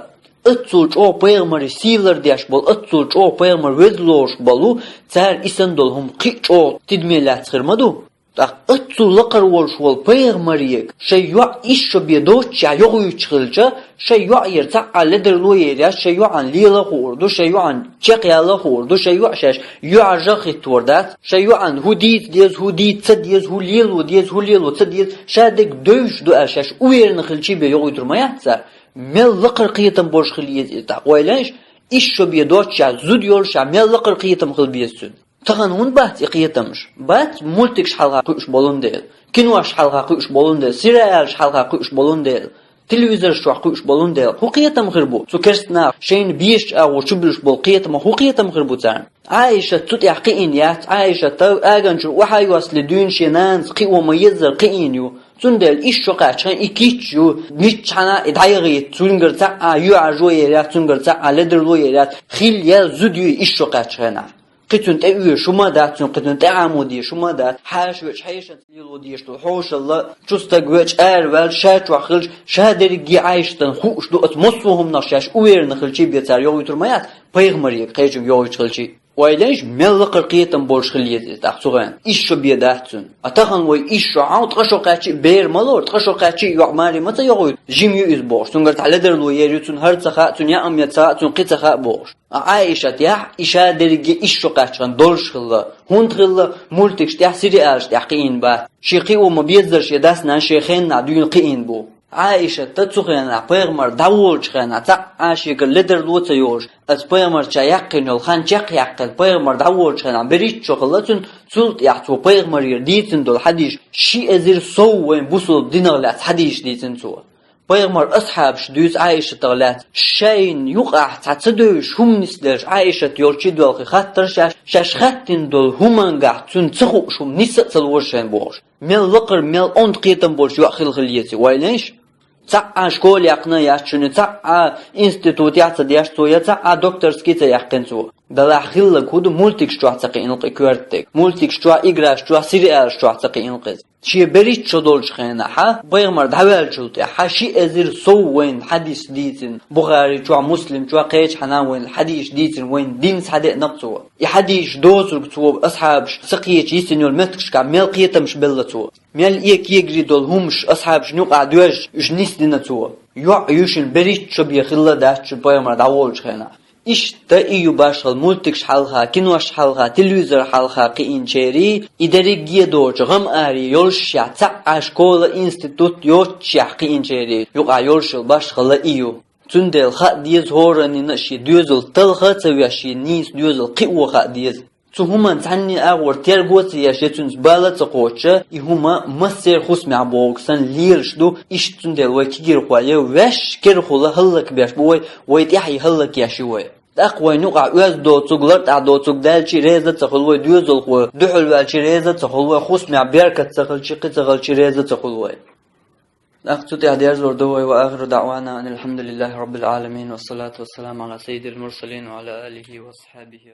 Аццул чӀогӀа пайхамаре сий лардеш болу, аццул чӀогӀа пайхамар веза лоруш болу, цара и санна долу хӀума кхин а чӀогӀа тидаме лаьцна хир ма ду. ТӀаккха аццул лакхара волуш волу пайхамаре шайн йоӀ исс шо бен доццушехь йохуьйтуш хилча, шайн йоӀера цхьа а ледарло а йер яц, шайн йоӀана лела а хуур ду, шайн йоӀана чекхъяла а хуур ду, шайн йоӀ шаьш юьхьӀаьржа а хӀиттор дац, шайн йоӀана хӀун дийца деза, хӀун дийца ца деза, хӀун лело деза, хӀун лело ца деза, ша дерг девзаш ду аьлла шаьш уверенно хилчий бен йохуьйтур ма яц цара. Мел лакхара кхетам болуш хила еза иза тӀаккха, ойла йиш, исс шо бен доццушехь зуда йолушехь мел лакхара кхетам хила беза цуьнан. Тахана хӀунда бац и кхетамаш? Бац, мультикаш хьалха кхуьуш болун дела, кинош хьалха кхуьуш болун дела, сериалаш хьалха кхуьуш болун дела, телевизораш чохь кхуьуш болун дела. ХӀун кхетам хир бу? Цу керста наха шайна безачу агӀор чубуьлуш болу кхетамах хӀун кхетам хир бу царна? Ӏайшат цу тӀехь кхиийна яц, Ӏайшат аганчуьра охьа а йоссале дуьйна шен нанас кхио ма-еззара кхиийна ю. Цундела исс шо кхаьччахьана и кийча ю, миччахьана а и дӀаяхийта, цуьнгара цхьа а юьхьӀаьржо а йер яц, цуьнгара цхьа а ледарло а йер яц, хилла ял зуда ю исс шо кхаьччахьана. Кхин цунна тӀе оьшу ма дац, цунна кхин цунна тӀе Ӏамо деша ма дац, хьаша вечу хьешан лело деш долу хьошалла, чу стаг вечу, ара ваьлча, ша чохь хилча, ша дерриге Ӏайшатан хууш ду, оцу массо а хӀуманах шаьш уверенно хилчий бен цара йохуьйтур ма яц, пайхамаре кхечуьнга йохуьйтуш хилчий. Ойла йиш, мел лакхара кхетам болуш хила еза иза тӀаккха цу хенахь. Исс шо бен дац цуьнан. А тахана вай исс шо хьал, ткъа шо кхаьччи а бер ма лору, ткъа шо кхаьччи а йоӀ маре ма ца йохуьйту, жима ю иза бохуш, цуьнгара цхьа ледарло йер ю, цунна хӀара ца хаьа, цунна яа ма ца хаьа, цунна кхин ца хаьа бохуш. А Ӏайшат яхь, и ша дерриге исс шо кхаьччахьана долуш хилла. ХӀунда хилла? Мультикаш тӀехь, сериалаш тӀехь кхиийна бац. Шен кхио ма-беззара шен дас-нанас шен хеннахь дуьйна кхиийна бу. Ӏайшатта цу хенахь, пайхамар дӀаволучу хенахь, цхьа а шегара ледарло а ца йолуш, аса пайхамарча яьккхина йолу хан чекхъяьккхина, пайхамар дӀаволучу хенахь берриг а шо хилла цуьнан, цул тӀаьхьа цо пайхамарера дийцина долу хьадисаш, ши эзар сов вайн бусалба динах лаьцна хьадисаш дийцина цо. Пайхамар асхьабаш дуьйцу Ӏайшатах лаьцна, шайна юкъахь цхьа ца девзаш хӀума нисделча, Ӏайшат йолчу доьлхий хаттар шаьш, шаьш хаьттина долу хӀумангахь цунна ца хууш хӀума нисса а ца лора шайна бохуш. Мел лакхара, мел онда кхетам болуш йоӀ хила хила еза, ойла йиш. Цхьа а школа яьккхина а яц шуна, цхьа а институт яц а деш цо, я цхьа а докторский ца яьккхина цо. Делахь хилларг хӀун ду, мультикаш чохь ца кхиийна кхин коьртаниг. Мультикаш чохь, играш чохь, сериалаш чохь ца кхиийна кхин иза. Шен берриг а шо долчу хенахь, пайхамар дӀаваьллачул тӀаьхьа, ши эзар сов вайна хьадис дийцина, Бухари чохь, Муслим чохь, кхечахьана вайна хьадисаш дийцина, вайна дин схьадеана-кх цо. И хьадисаш доцург цо асхьабаш ца кхетча йисина йолу меттигашкахь мел кхетамаш белла цо. Мел и кегари долу хӀумаш асхьабашна юкъахь доьжча, уьш нисдина цо. ЙоӀ ю шуна берриг а шо бен хилла дац шуна пайхамар дӀаволучу хенахь. Иштта и ю башхалла мультикаш хьалха, кинош хьалха, телевизор хьалха кхиийначерий, и дерриге а доцу гӀам-аре йолушшехь, цхьа а школа, институт йоццушехь кхиийначерий юкъахь йолуш йолу башхалла и ю. Цундела хаа деза хӀораннина а шен доьзал талха а ца веш, шен нийса доьзал кхио хаа деза. Цу хӀуманна цхьанне а агӀор терго а ца еш, я цуьнца бала а ца кхочуш, и хӀума массеран хӀусамехь бохург санна лелаш ду, иштта цундела вай кегийрхой я ваьш керахула хӀаллакбеш бу вай, вай тӀаьхье хӀаллакъеш ю вай. ТӀаккха вайна юкъахь оьзда доцург, лартӀехь доцург даьлчи реза а ца хуьлу вай, доьзалхо дуьхьал ваьлчи реза а ца хуьлу вай, хӀусамехь беркат ца хилчи, кхин ца хилчи реза а ца хуьлу вай. ТӀаккха цу тӀехь дерзор ду вай: وآخر دعوانا أن الحمد لله رب العالمين والصلاة والسلام على سيد المرسلين وعلى آله وأصحابه أجمعين.